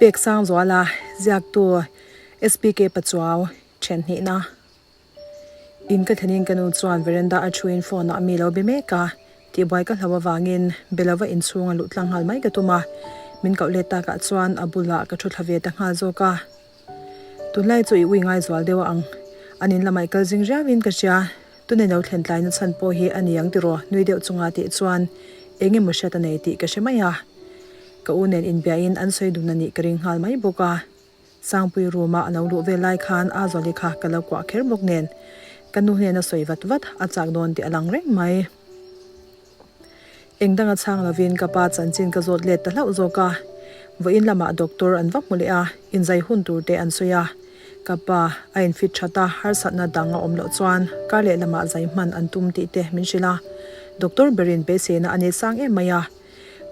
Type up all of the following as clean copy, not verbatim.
Peksangzuala ziaktu SPK Pachuau then hnihna. In ka thlenin ka nu chuan veranda a thuin phone ah mi lo be mek a, tihbuai ka hlo avangin be lova inchhung a luh tlang nghal mai ka tum a, min koh let takah chuan a bulah ka thu thla ve ta nghal zawk a. Tunlai chu i ui ngai zual deuh ang, an in lamah i kal zing riauin ka hria, tunei lo thlen tlaina chhan pawh hi a ni ang tiraw nui deuh chunga tih chuan eng emaw hriat a nei tih ka hre mai a, ka u nen inbiahin an sawi dun a nih ka ring nghal mai bawk a. Sangpui room a a lo luh vel lai khan a Zuali kha ka lo kuah kher bawk nen ka nu hnena sawi vat vat a chak dawn tih a lang reng mai. Eng danga chhang lovin ka pa chanchin ka zawt let ta hlauh zawk a, vawiin lamah doctor an va hmu leh a, inzai hun tur te an sawi a, ka pa a infit that a, harsatna dang a awm loh chuan kar leh lamah zai hman an tum tih te min hrilh a, doctor berin beiseina a nei sang em mai a.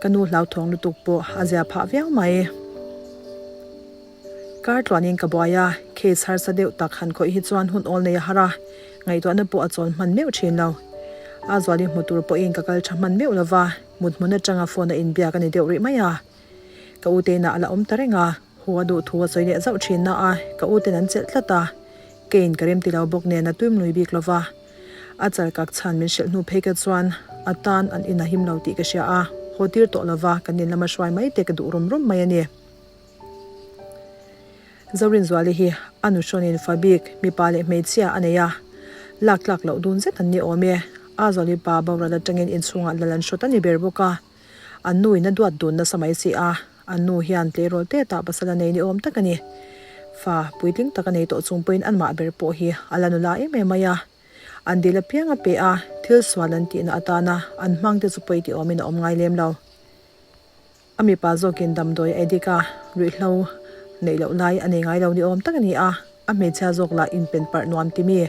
Ka nu hlauthawng lutuk pawh a zia phah viau mai. Kar tluanin ka buai a, case harsa deuh tak han khawih hi chuan hun awl nei a har a, ngaihtuahna pawh a chawl hman meuh thin lo. A zuali hmu tur pawhin ka kal tha hman meuh lo va, mut hmun atanga phone a inbiak a ni deuh rih mai a. Ka u te inah a la awm ta reng a, haw a duh thu a sawi leh zauh thin na a, ka u ten an chelh tlat a, keiin ka rem ti lo bawk nen a tuim lui bik lo va. A chal kak chhan min hrilh hnu phei ka chuan a tan an in a him lo tih ka hria a, haw tir tawh lova kan in lama hruai mai te ka duh rum rum mai a ni. Zorinzuali hi a nu hrawnin fa bik mipa leh hmeichhia a nei a, lak tlak loh dun zet an ni awm e. A Zuali pa boral atangin inchhungah lal an hrawt a ni ber bawk a, an nu in a duat dun nasa mai si a, an nu hian tleirawl te tah pasal a nei ni awm tak a ni. Fa puitling tak a nei tawh chung pawhin anmah ber pawh hi a la nula em em mai a. An dil apiang a pe a, thil sual an tihna atana an hmangte chu pawi tih awmin a awm ngai lem lo. A mipa zawkin damdawi a edik a, ruihhlo neih loh lai a nei ngai lo ni awm tak a ni a, a hmeichhia zawk lah inpen parh nuam ti mi,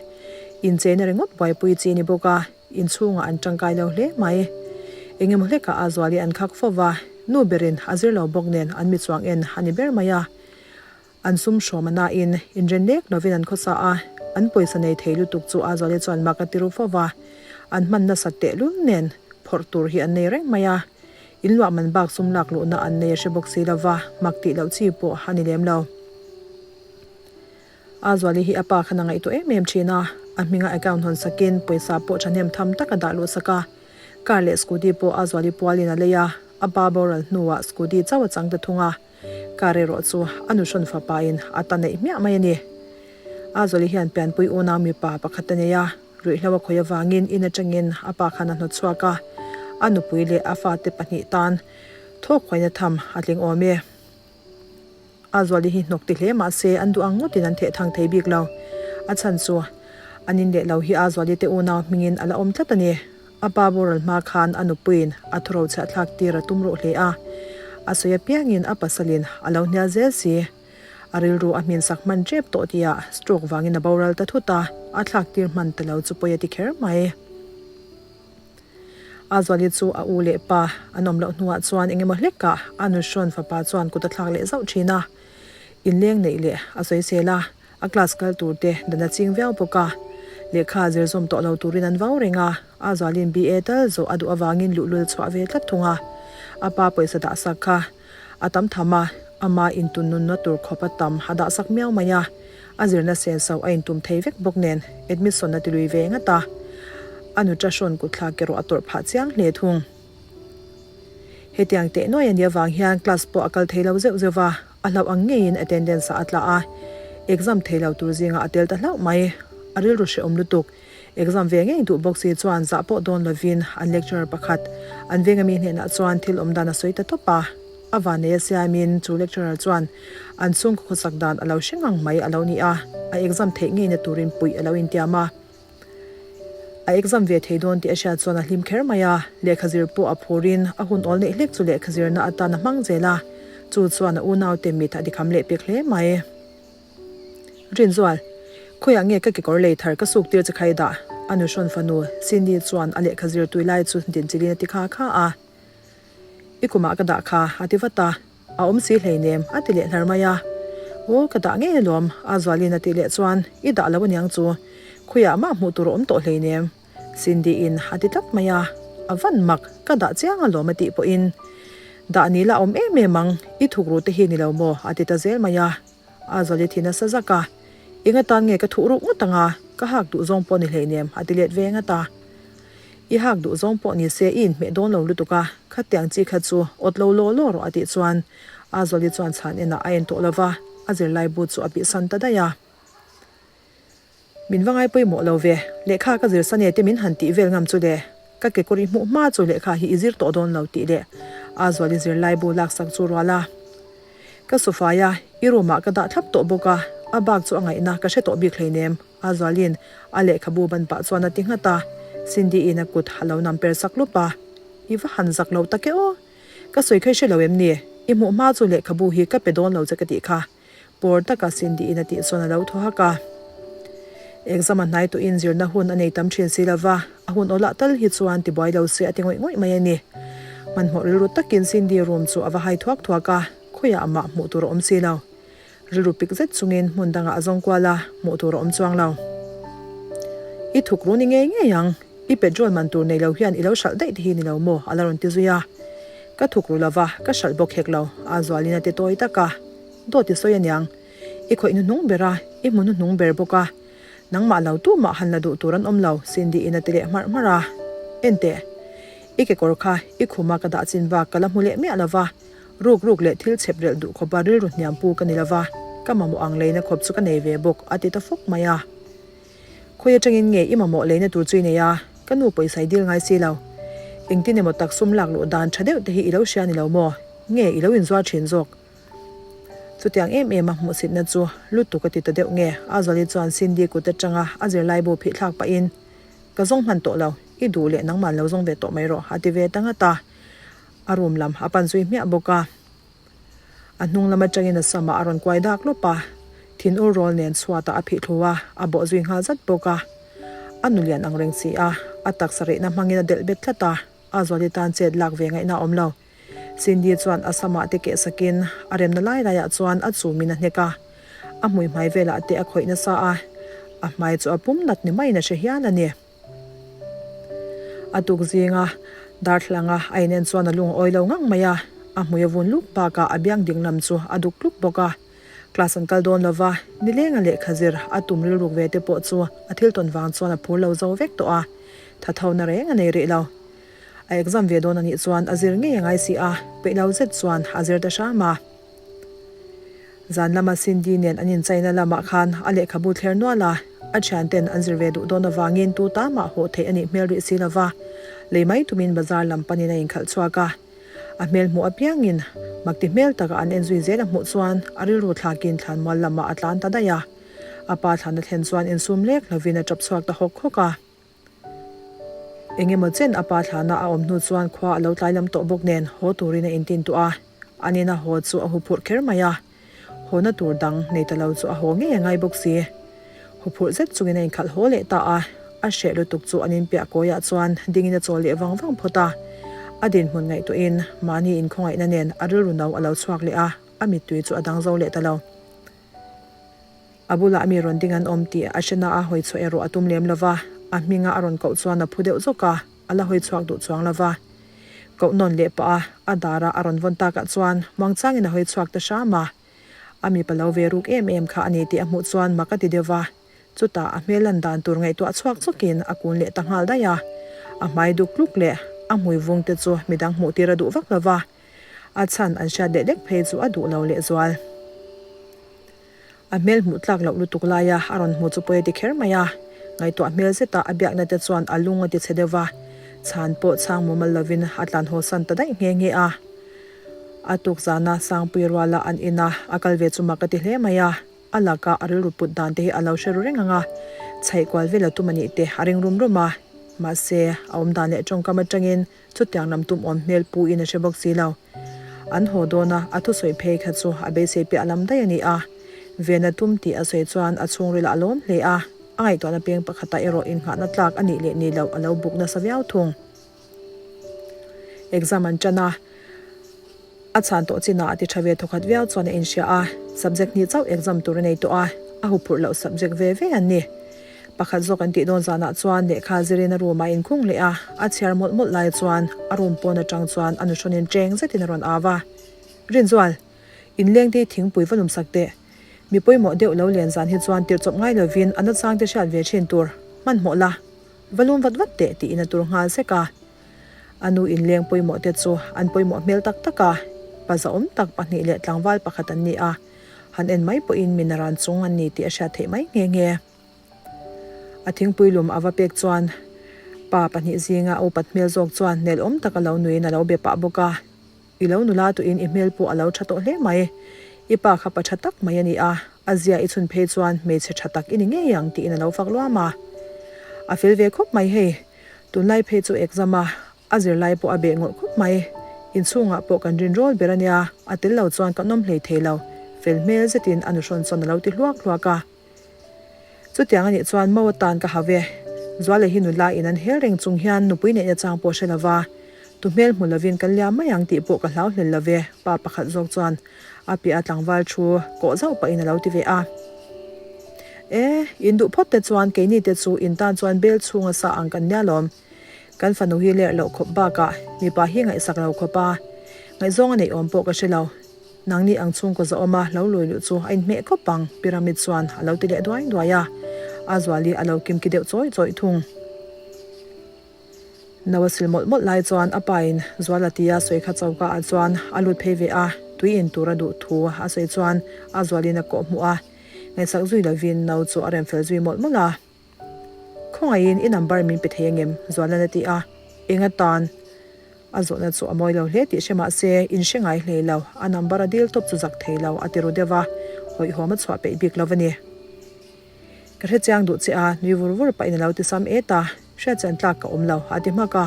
incheina ringawt buaipui chi ni bawk a, inchhungah an tangkai lo hle mai. Engemaw hlekah a zuali an khak fo va, nu berin a zir lo bawk nen an mi chuang en a ni ber mai a. An sum hrawm a nain inren lek lovin an khawsa a, an pawisa nei thei lutuk chu Azuali chuan mak a ti ru fo va, an hman nasat tehlul nen phawrh tur hi an nei reng mai a, in luah man bak sum lak luhna an nei a hre bawk si lova, mak tih loh chi pawh a ni lem lo. Azuali hi a pa khan a ngaihtuah em em thin a, a hminga account hawn sakin pawisa pawh thahnem tham tak a dah luh sak a, car leh scooty pawh Azuali pualin a lei a, a pa boral hnuah scooty chauh a chang ta thung a. Kar erawh chu a nuhrawn fapain a ta neih hmiah mai a ni. Azawli hian pianpui unau mipa pakhat a nei a, ruihhlo a khawih avangin in atangin a pa khan a hnawt chhuak a, a nupui leh a fate pahnih tan thawk huaina tham a tling awm e. Azawli hi hnawk ti hle mah se an duh ang ngawtin an theh thang thei bik lo. A chhan chu an in leh lo hi Azawli te unau hmingin a la awm tlat a ni. A pa boral hma khan a nupuiin a thuro chhiahthlak tir a tum ruh hle a, a sawi apiangin a pasalin a lo hnial zel si. A rilru a hmin sak hman tep tawh tihah stroke vangin a boral ta thut a, a thlak tir hman ta lo chu pawi a ti kher mai. A Zuali chu a u leh pa an awm loh hnuah chuan eng emaw hlekah a nuhrawn fapa chuan kut a thlak leh zauh thin a, inleng neih leh a sawisel a. A class kal tur te dan a ching viau bawk a, lehkha zir zawm tawh lo turin an vau reng a, a zualin BA tal zawh a duh avangin luhlul chhuah ve tlat thung a. A pa pawisa dah sak kha a tam tham a, ama intun nunna tur khawp a tam a dah sak miau mai a, a zirna sen so a intum thei vek bawk nen admission a ti lui ve ngat a, a nuṭa hrawn kutthlak erawh a tawrh phah chiang hle thung. Hetiang teh nuai a nih avang hian class pawh a kal thei lo zeuh zeuh va, a hlauh ang ngeiin attendance ah a tla a, exam thei lo tur zingah a tel ta hlauh mai. A rilru hrehawm lutuk. Exam ve ngei duh bawk si chuan zah pawh dawn lovin an lecturer pakhat an veng ami hnenah chuan thil awm dan a sawi ta tawp a. A vannei a siamin chu lecturer chuan an chhungkaw khawsak dan a lo hre ngang mai a lo ni a, a exam theih ngeina turin puih a lo intiam a. A exam ve thei dawn tih a hriat chuan a hlim kher mai a, lehkha zir pawh a phurin a hun awl neih hlek chu lehkha zirna atan a hmang zel a, chu chuan a unaute mit a dikham leh pek hle mai. Rinzual, khawiah nge ka kekawr lei thar ka suk tir che khai dah? A nuhrawn fanu Cindy chuan a lehkha zir tui lai chu dinchilhin a ti kha kha a. I kumah ka dah kha, a ti vat a. A awm si hleinem, a ti leh hlar mai a. Aw, ka dah ngei alawm, a Zualin a tih leh chuan, I dah lo aniang chu, khawiah mah hmuh tur a awm tawh hleinem, Cindy-in a ti tlat mai a. A van mak, ka dah chiang alawm a tih pawhin. Dah ni la awm em em ang, i thukru te hi ni lo maw? a ti ta zel mai a. A zawli thi nasa zak a, Eng atan nge ka thuh ruk ngawt ang a, ka hak duh zawng pawh ni hleinem, a ti let ve ngat a. I hak duh zawng pawh ni se i inhmeh dawn lo lutuk a, khatiang chi kha chu awt lo law law rawh a tih chuan Azawli chuan chhan enah a en tawh lo va, a zirlai bu chu a bihsan ta daih a. Min va ngai pawimawh lo ve, lehkha ka zir san e te min han tih vel ngam chu le, ka kekawr i hmuh hma chu lehkha hi i zir tawh dawn lo tih leh Azuali zirlai bu laksak chu rual a. Ka sufai a, i room ah ka dah thlap tawh bawk a, a bak chu a ngaihna ka hre tawh bik hleinem Azualin a lehkhabu ban pah chuan a ti nghat a, Cindy-in a kut a lo nam per sak lup a, I va han zak lo tak e aw, ka sawi kha i hre lo em ni, i hmuh hma chu lehkhabu hi ka pe dawn lo che ka tih kha. Pawr taka Cindy-in a tih chuan a lo thaw hak a. Exam a hnai tawhin zirna hun a nei tam thin si lova, a hun awlah tal hi chuan tibuai lo se a ti ngawih ngawih mai a ni. Hmanhmawh rilru takin Cindy room chu a va hai thuak thuak a, khawiah amah hmuh tur a awm si lo. Rilru pik zet chungin hmun dangah a zawng kual a, hmuh tur a awm chuang lo. I thuk ru ni ngei ngei ang. I petrol man tur nei lo hian i lo hralh daih te hi ni lo maw? a la rawn ti zui a. Ka thuk ru lova, ka hralh bawk hek lo, a zualin a ti tawi tak a. Dawt i sawi aniang. I khawih hnuhnung ber a, i hmu hnuhnung ber bawk a. Nangmah lo tumah han la duh tur an awm lo, Cindy-in a ti leh hmarh hmarh a. Enteh. I kekawr kha i khuma ka dah chin bak ka la hmu leh miah lo va, ruk ruk leh thil chhep relh duh khawpa rilru hniam pu ka ni lo va, ka mamawh ang leina khawp chu ka nei ve bawk, a ti ta fawk mai a. Khawi atangin nge i mamawh leina tur chu i nei a, ka nu pawisa i dil ngai si lo. Engtin emaw tak sum lak luh dan tha deuh te hi i lo hria ni lo maw? Nge i lo inzuar thin zawk? Chutiang em em a hmuhsitna chu lutuk a ti ta deuh nge? Azali chuan Cindy kut atanga a zirlaibu phih thlak pahin, Ka zawng hman tawh lo, i duh leh nangmah lo zawng ve tawh mai rawh a ti ve ta ngat a. A room lam a pan zui hmiah bawk a. A hnung lam atangin a samah a rawn kuai dak lawp a, thin ur rawl nen chhuatah a phih thlu a, a bawh zui nghal zat bawk a. A nu lian ang reng si a, a taksa rehna hmangin a delh bet tlat a, a zuali tan chet lak ve ngaihna a awm lo. Cindy chuan a samah te keh sakin a remna lai laiah chuan a chumin a hnek a, a hmui hmai velah te a khawih nasa a, a hmai chu a pum nat ni maiin a hre hial a ni. A tuk zinga darthlanga a inen chuan a lung a awi lo ngang mai a, a hmui a vun luk bakah a biang ding lam chu a duk tluk bawk a. Class an kal dawn lova, nilenga lehkha zir a tum rilruk ve te pawh chu a thil tawn vang chuan a phur lo zo vek tawh a, thathona reng a nei rih lo. A exam ve dawn a nih chuan a zir ngei a ngai si a, peih lo zet chuan a zir ta hram a. Zan lama Cindy nen an inchaina lamah khan a lehkhabu thler nual a, a thianten an zir ve duh dawn avangin tu ta mah hawh theih a nih hmel rih si lova, lei mai tumin bazar lam panin a inkhalh chhuak a. A hmel hmuh apiangin makti hmel taka an en zui zel a hmuh chuan a rilru thlakin thlanmual lamah a tlan ta daih a. A pa thlan a thlen chuan insum lek lovin a tap chhuak ta hawk hawk a. Eng emaw chen a pa thlana a awm hnu chuan khua a lo tlai lam tawh bawk nen haw turin a intin tuah a, an ina haw chu a huphurh kher mai a, hawna tur dang nei ta lo chu a haw ngei a ngai bawk si. Huphurh zet chungin a inkhalh haw leh ta a, a hreh lutuk chu an inpiah kawiah chuan dingin a chawl leh vang vang phawt a, a dinhmun ngaihtuahin mahni inkhawngaihna nen a rilru no a lo chhuak leh a, a mittui chu a dang zo leh ta lo. A bulah mi rawn ding an awm tih a hre na a hawi chhuah erawh a tum lem lo va, a hminga a rawn koh chuan a phu deuh zawk a, a la hawi chhuak duh chuang lo va. Koh nawn leh pah a, a dara a rawn vawn takah chuan muangchangin a hawi chhuak ta hram a. A mipa lo ve ruk em em kha a ni tih a hmuh chuan mak a ti deuh va, chutah a hmel lan dan tur ngaihtuah chhuak chawkin a kun leh ta nghal daih a. A hmai duk tluk leh a hmui vung te chu midang hmuh tir a duh vak lo va, a chhan an hriat leh lek phei chu a duh lo lehzual. A hmel hmuh tlak loh lutuk laia a rawn hmu chu pawi a ti kher mai a, ngaihtuah hmel zeta a biakna te chuan a lung a ti chhe deuh va, chhan pawh chhang mumal lovin a tlan haw san ta daih nghe nghe a. A tuk zana Sangpui ruala an ina a kal ve chu mak a ti hle mai a, a laka a rilru put dan te hi a lo hre ru reng ang a, chhaih kual vel a tum a nih te a ring rum rum a, mahse a awm dan leh tawngkam atangin Chutiang lam tum awm hmel pu in a hre bawk si lo. An haw dawn a, a thusawi phei kha chu a beisei piah lam daih a ni a. Vena tum tih a sawi chuan a chhungrilah a lawm hle a, a ngaihtuahna peng pakhatah erawh innghahna tlak a nih leh ni loh a lo buk nasa viau thung. Exam an tan a, a chhan tawh chinah a ti tha ve thawkhat viau chuan a inhria a, subject hnih chauh exam tur a nei tawh a, a huphurh loh subject ve ve an ni. Pakhat zawk an tih dawn zanah chuan lehkha zirin a room ah inkhung leh a, a chhiar mawlh mawlh lai chuan a room pawn atang chuan a nuhrawnin cheng zetin a rawn au a. Rinzual, inleng te hi thingpui va lumsak teh. Mi pawimawh deuh lo len zan hi chuan tirh chawp ngai lovin a nachang te hriat ve thin tur hmanhmawh la, va lum vat vat teh tiin a tur nghal sek a. A nu inleng pawimawh te chu an pawimawh hmel tak tak a, pa zahawm tak pahnih leh tlangval pakhat an ni a, han en mai pawhin mi naran chung an ni tih a hriat theih mai nghe nghe. A thingpui lum a va pek chuan pa pahnih zinga a upat hmel zawk chuan nelawm tak a lo nuin a lo be pah bawk a, I lo nula tuin i hmel pawh a lo tha tawh hle mai. I pa kha pa tha tak mai a ni a, a zia i chhun phei chuan hmeichhe tha tak i ni ngei ang tiin a lo fak luam a. A fel ve khawp mai hei. Tunlai phei chu exam a, a zirlai pawh a beh ngawrh khawp mai. Inchhungah pawh kan rin rawl ber a nia, a tel lo chuan kan awm hlei thei lo, fel hmel zetin a nuhrawn chuan a lo ti hluak hluak a. Chutiang a nih chuan Mo atan ka hau e. Zuala hi nula in an hel reng chung hian nupui neihna chang pawh hre lova, tu hmel hmu lovin kan liam mai ang tih pawh ka hlau hlel love, pa pakhat zawk chuan a piah a tlangval thu kawh zauh pahin a lo ti ve a. E, in duh phawt te chuan keini te chu in tan chuan bel chhunga sa ang kan nia lawm. Kan fanu hi lerh loh khawp bakah mipa hi ngaihsak lo khawp a, ngaihzawng a neih awm pawh ka hre lo. Nangni ang chhungkaw zahawma lo lui luh chu a inhmeh khawp ang, Pyramid chuan a lo ti leh duai duai a, a zuali a lo kimki deuh chawih chawih thung. No a sil mawlh mawlh lai chuan a pa in Zuala tia sawi kha choka ah chuan a lut phei ve a, tui in tur a duh thu a sawi chuan a zualin a kawh hmuh a, ngaihsak zui lovin no chu a rem fel zui mawlh mawlh a. Khawngaihin i number min pe thei angem? Zuala'n a ti a, eng atan? A zawhna chu a mawi lo hle tih hre mah se, in hre ngai hlei lo, a number a dil tawp chu zak thei lo a ti ru deuh a, hawihhawm a chhuah peih bik lo a ni. Ka hre chiang duh che a, nui vur vur pahin a lo ti sam et a, hriatchian tlak ka awm lo a ti hmak a.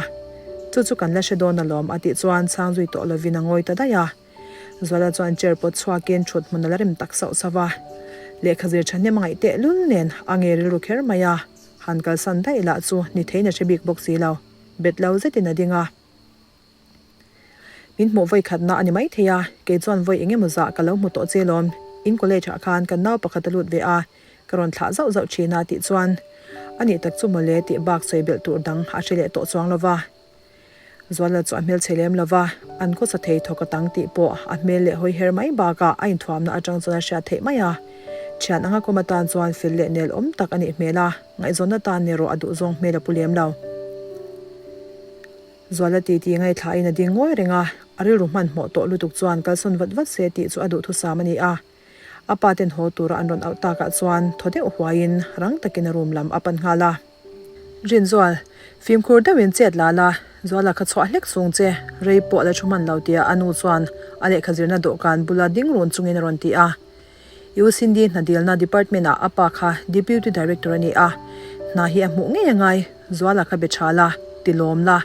Chu chu kan la hre dawn alawm a tih chuan chhang zui tawh lovin a ngawi ta daih a. Zuala chuan chair pawt chhuakin thut hmun a la rem tak sauh sauh a. Lehkha zir thahnem a ngaih teh lul nen a nge rilru kher mai a, han kalsan daih lah chu ni theiin a hre bik bawk si lo. Bet lo zetin a ding a. Min hmuh vawi khatna a ni mai thei a, kei chuan vawi eng emaw zah ka lo hmu tawh che lawm. In college ah khan kan nau pakhat a lut ve a, ka rawn thlah zauh zauh thin a tih chuan a nih tak chu mawle tih bak sawi belh tur dang a hre leh tawh chuang lo va. Zuala chu a hmel chhe lem lo va, an khawsa thei thawk a tang tih pawh a hmel leh hawi her mai bakah a inthuamna atang chuan a hriat theih mai a. Thian anga kawm atan chuan fel leh nel awm tak a nih hmel a, ngaihzawnna tan erawh a duhzawng hmel a pu lem lo. Zuala titi ngaihthlain a ding ngawi reng a, a rilru hmanhmawh tawh lutuk chuan kalsawn vat vat se tih chu a duhthusam a ni a. A pa ten haw tura an rawn auh takah chuan thaw deuh huaiin rang takin a room lam a pan nghal a. Rinzual, fimkhur deuhin chet la la, Zuala kha chhuah hlek chung che, rei pawh a la thu hman lo tia a nu chuan a lehkha zirna dawhkan bula ding run chungin a rawn ti a. U Cindy hna dilna department ah a pa kha Deputy Director a ni a, hna hi a hmuh ngei a ngai, Zuala kha be tha la, ti lawm la,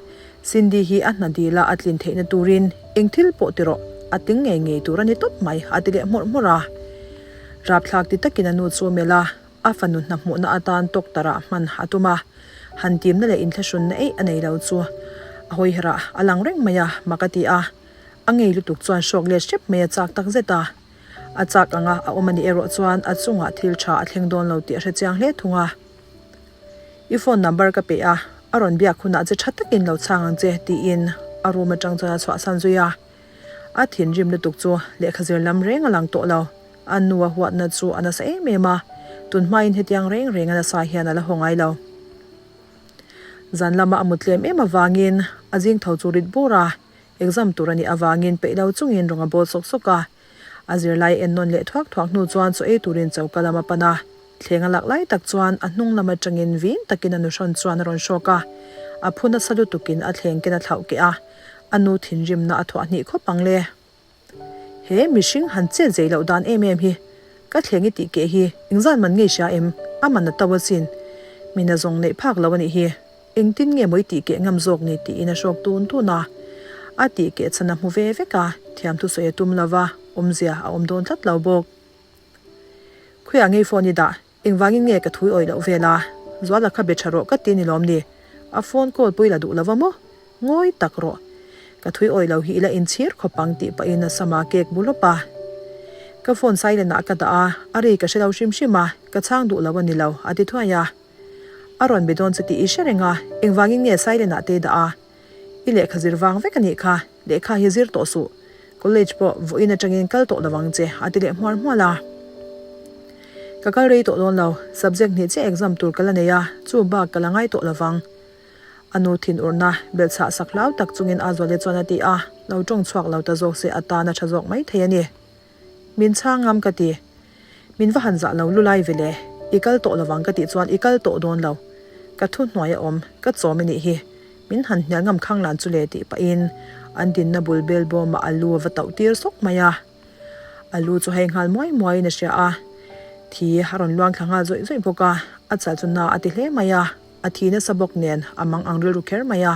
Cindy hi a hna dila a tlin theihna turin eng thil pawh ti rawh, a tling ngei ngei tur a ni tawp mai a ti leh hmawrh hmawrh a. Rapthlak ti takin a nu chu melh a, a fanu hna hmuhna atan tawktarah hman a tum a, han timna leh inthlahrunna eih a nei lo chu a hawiherah a lang reng mai a, mak a ti a, a ngei lutuk chuan hrawk let hrep mai a chak tak zet a. A chak anga a awm a nih erawh chuan a chungah thil tha a thleng dawn lo tih a hre chiang hle thung a. I phone number ka pe a, a rawn biak hunah che tha takin lo chhang ang che tiin a room atang chuan a chhuahsan zui a. A thinrim lutuk chu lehkha zir lam reng a lang tawh lo. A nu a huatna chu a nasa em em a, tun hmain hetiang reng reng a nasa hian a la haw ngai lo. Zan lama a mut tlem em avangin a zing tho chu rit bur a, Exam tur a nih avangin peih lo chungin rawng a bawl sawk sawk a. A zirlai en nawn leh thuak thuak hnu chuan chaw ei turin choka lam a pan a. Thleng a lak lai tak chuan a hnung lam atangin vin takin a nuhrawn chuan a rawn hrawk a. A phu nasa lutukin a thleng ken a thlauh keh a. A nu thinrimna a thuah hnih khawp ang le. He mihring han chet zei loh dan em em hi ka thleng i tih keh hi engzat man ngei hria em? A man a to asin. Mina zawng neih phak lo a nih hi. Engtin nge maw i tih keh ngam zawk ni tiin a hrawk tun tun a. A tih keh chhan a hmu ve vek a, thiamthu sawi a tum lova, awmzia a awm dawn tlat lo bawk. Khawiah ngei phone i dah? Engvangin nge ka thui awih loh vel a? Zuala kha be tha rawh ka ti ni lawm ni? A phone call pui la duh lova maw? Ngawi tak rawh. Ka thui awih lo hi i la inchhir khawp ang tih pahin a sama cake bu lawp a. Ka phone silent ah ka dah a, a ri ka hre lo hrim hrim a, ka chhang duh lo a ni lo, a ti thuai a. A rawn be dawn che tih i hre reng a, engvangin nge silent ah te i dah a? I lehkha zir vang vek a nih kha, lehkha hi zir tawh suh. College pawh vawiin atangin kal tawh lo ang che a ti leh hmual hmual a. Ka kal rei tawh dawn lo, subject hnih chiah exam tur ka la nei a, chu bak ka la ngai tawh lo vang. A nu thinurna belhchhah sak hlau tak chungin Azuali chuan a ti a, lo tawng chhuak lo ta zawk se a tan a tha zawk mai thei a ni. Min chhang ngam ka ti. Min va han zah lo lulai ve le. I kal tawh lovang ka tih chuan i kal tawh dawn lo. Ka thu hnuai a awm, ka chawm i nih hi. Min han hnial ngam khang lan chu le tih pahin an dinna bul bel bawmah a lu a va tauh tir sawk mai a. A lu chu hei nghal muai muaiin a hria a. Thi a rawn luang thla nghal zawih zawih bawk a. A chal chu na a ti hle mai a. A thi nasa bawk nen a mang ang rilru kher mai a.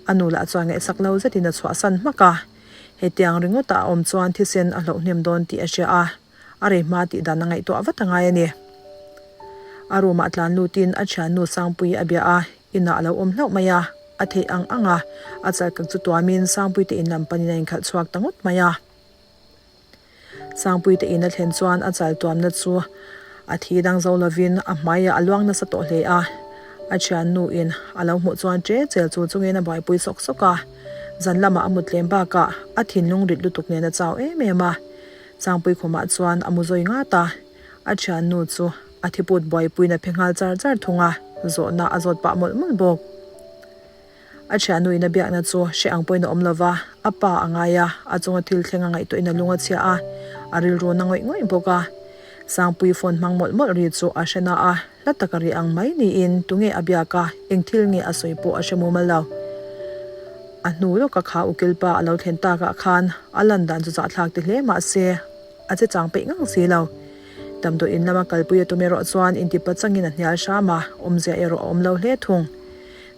A nu lah chuan ngaihsak lo zetin a chhuahsan hmak a. Hetiang ringawtah a awm chuan thisen a hlauh hnem dawn tih a hria a, a rei hma tih dan a ngaihtuah vat a ngai a ni. A room ah tlan lutin a thiannu Sangpui a bia a, inah a lo awm hlauh mai a, a theih ang ang a, a chalkak chu tuamin Sangpui te in lam panin a inkhalh chhuak ta ngawt mai a. Sangpui te in a thlen chuan a chal tuamna chu a thi dang zo lovin a hmaiah a luang nasa tawh hle a. A thiannu in a lo hmuh chuan che chel chu chungin a buaipui sawk sawk a. Zan lamah a mut tlem bakah a thinlung rit lutuk nen a chau em em a. Sangpui khumah chuan a mu zawi ngat a. A thiannu chu a thiput buaipuiin a phe nghal char char thung a, zawhna a zawt pah mawlh mawlh bawk. A thiannu in a biakna chu hre ang pawhin a awm lova, a pa a ngai a, a chunga thil thleng a ngaihtuahin a lung a chhia a, a rilru na ngawih ngawih bawk a. Sangpui phone hmang mawlh mawlh ri chu a hre na a, hla taka ri ang mai niin tunge a biak a, eng thil nge a sawi pawh a hre mumal lo. A hnu lawka kha ukilpa a lo thlen takah khan a lan dan chu zahthlak ti hle mah se a che chang peih ngang si lo. Damdawi in lama kalpui a tum erawh chuan intipa changin a hnial hram a, awmzia erawh a awm lo hle thung.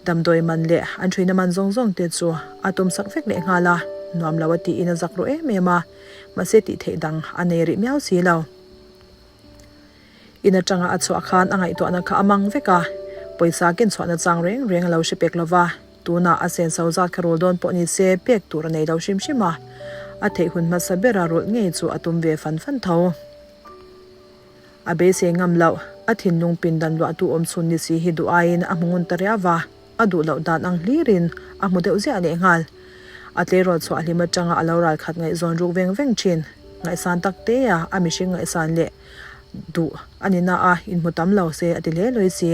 Damdawi man leh an ṭhuina man zawng zawng te chu a tumsak vek leh nghal a, nuam lo a tiin a zak ru em em a, mahse tih theih dang a nei rih miau si lo. In aṭanga a chhuah khan a ngaihtuahna kha a mang vek a, pawisa ken chhuahna chang reng reng a lo hre pek lo va, tunah a senso zat kha rul dawn pawh ni se pek tur a nei lo hrim hrim a, a theih hun hmasa bera rulh ngei chu a tum ve fan fan tho. A beisei ngam loh, a thinlung pindan luahtu awm chhun ni si hi duh aiin a hmu ngun ta riau va, a duh loh dan ang hlirin a hmu deuh ziah leh nghal. A tleirawl chhuah hlim atanga a lo ral khat ngaihzawn ruk veng veng thin. Ngaihsan tak te a, a mihring ngaihsan leh duh a ni na a, inhmu tam lo se a ti hle lawi si.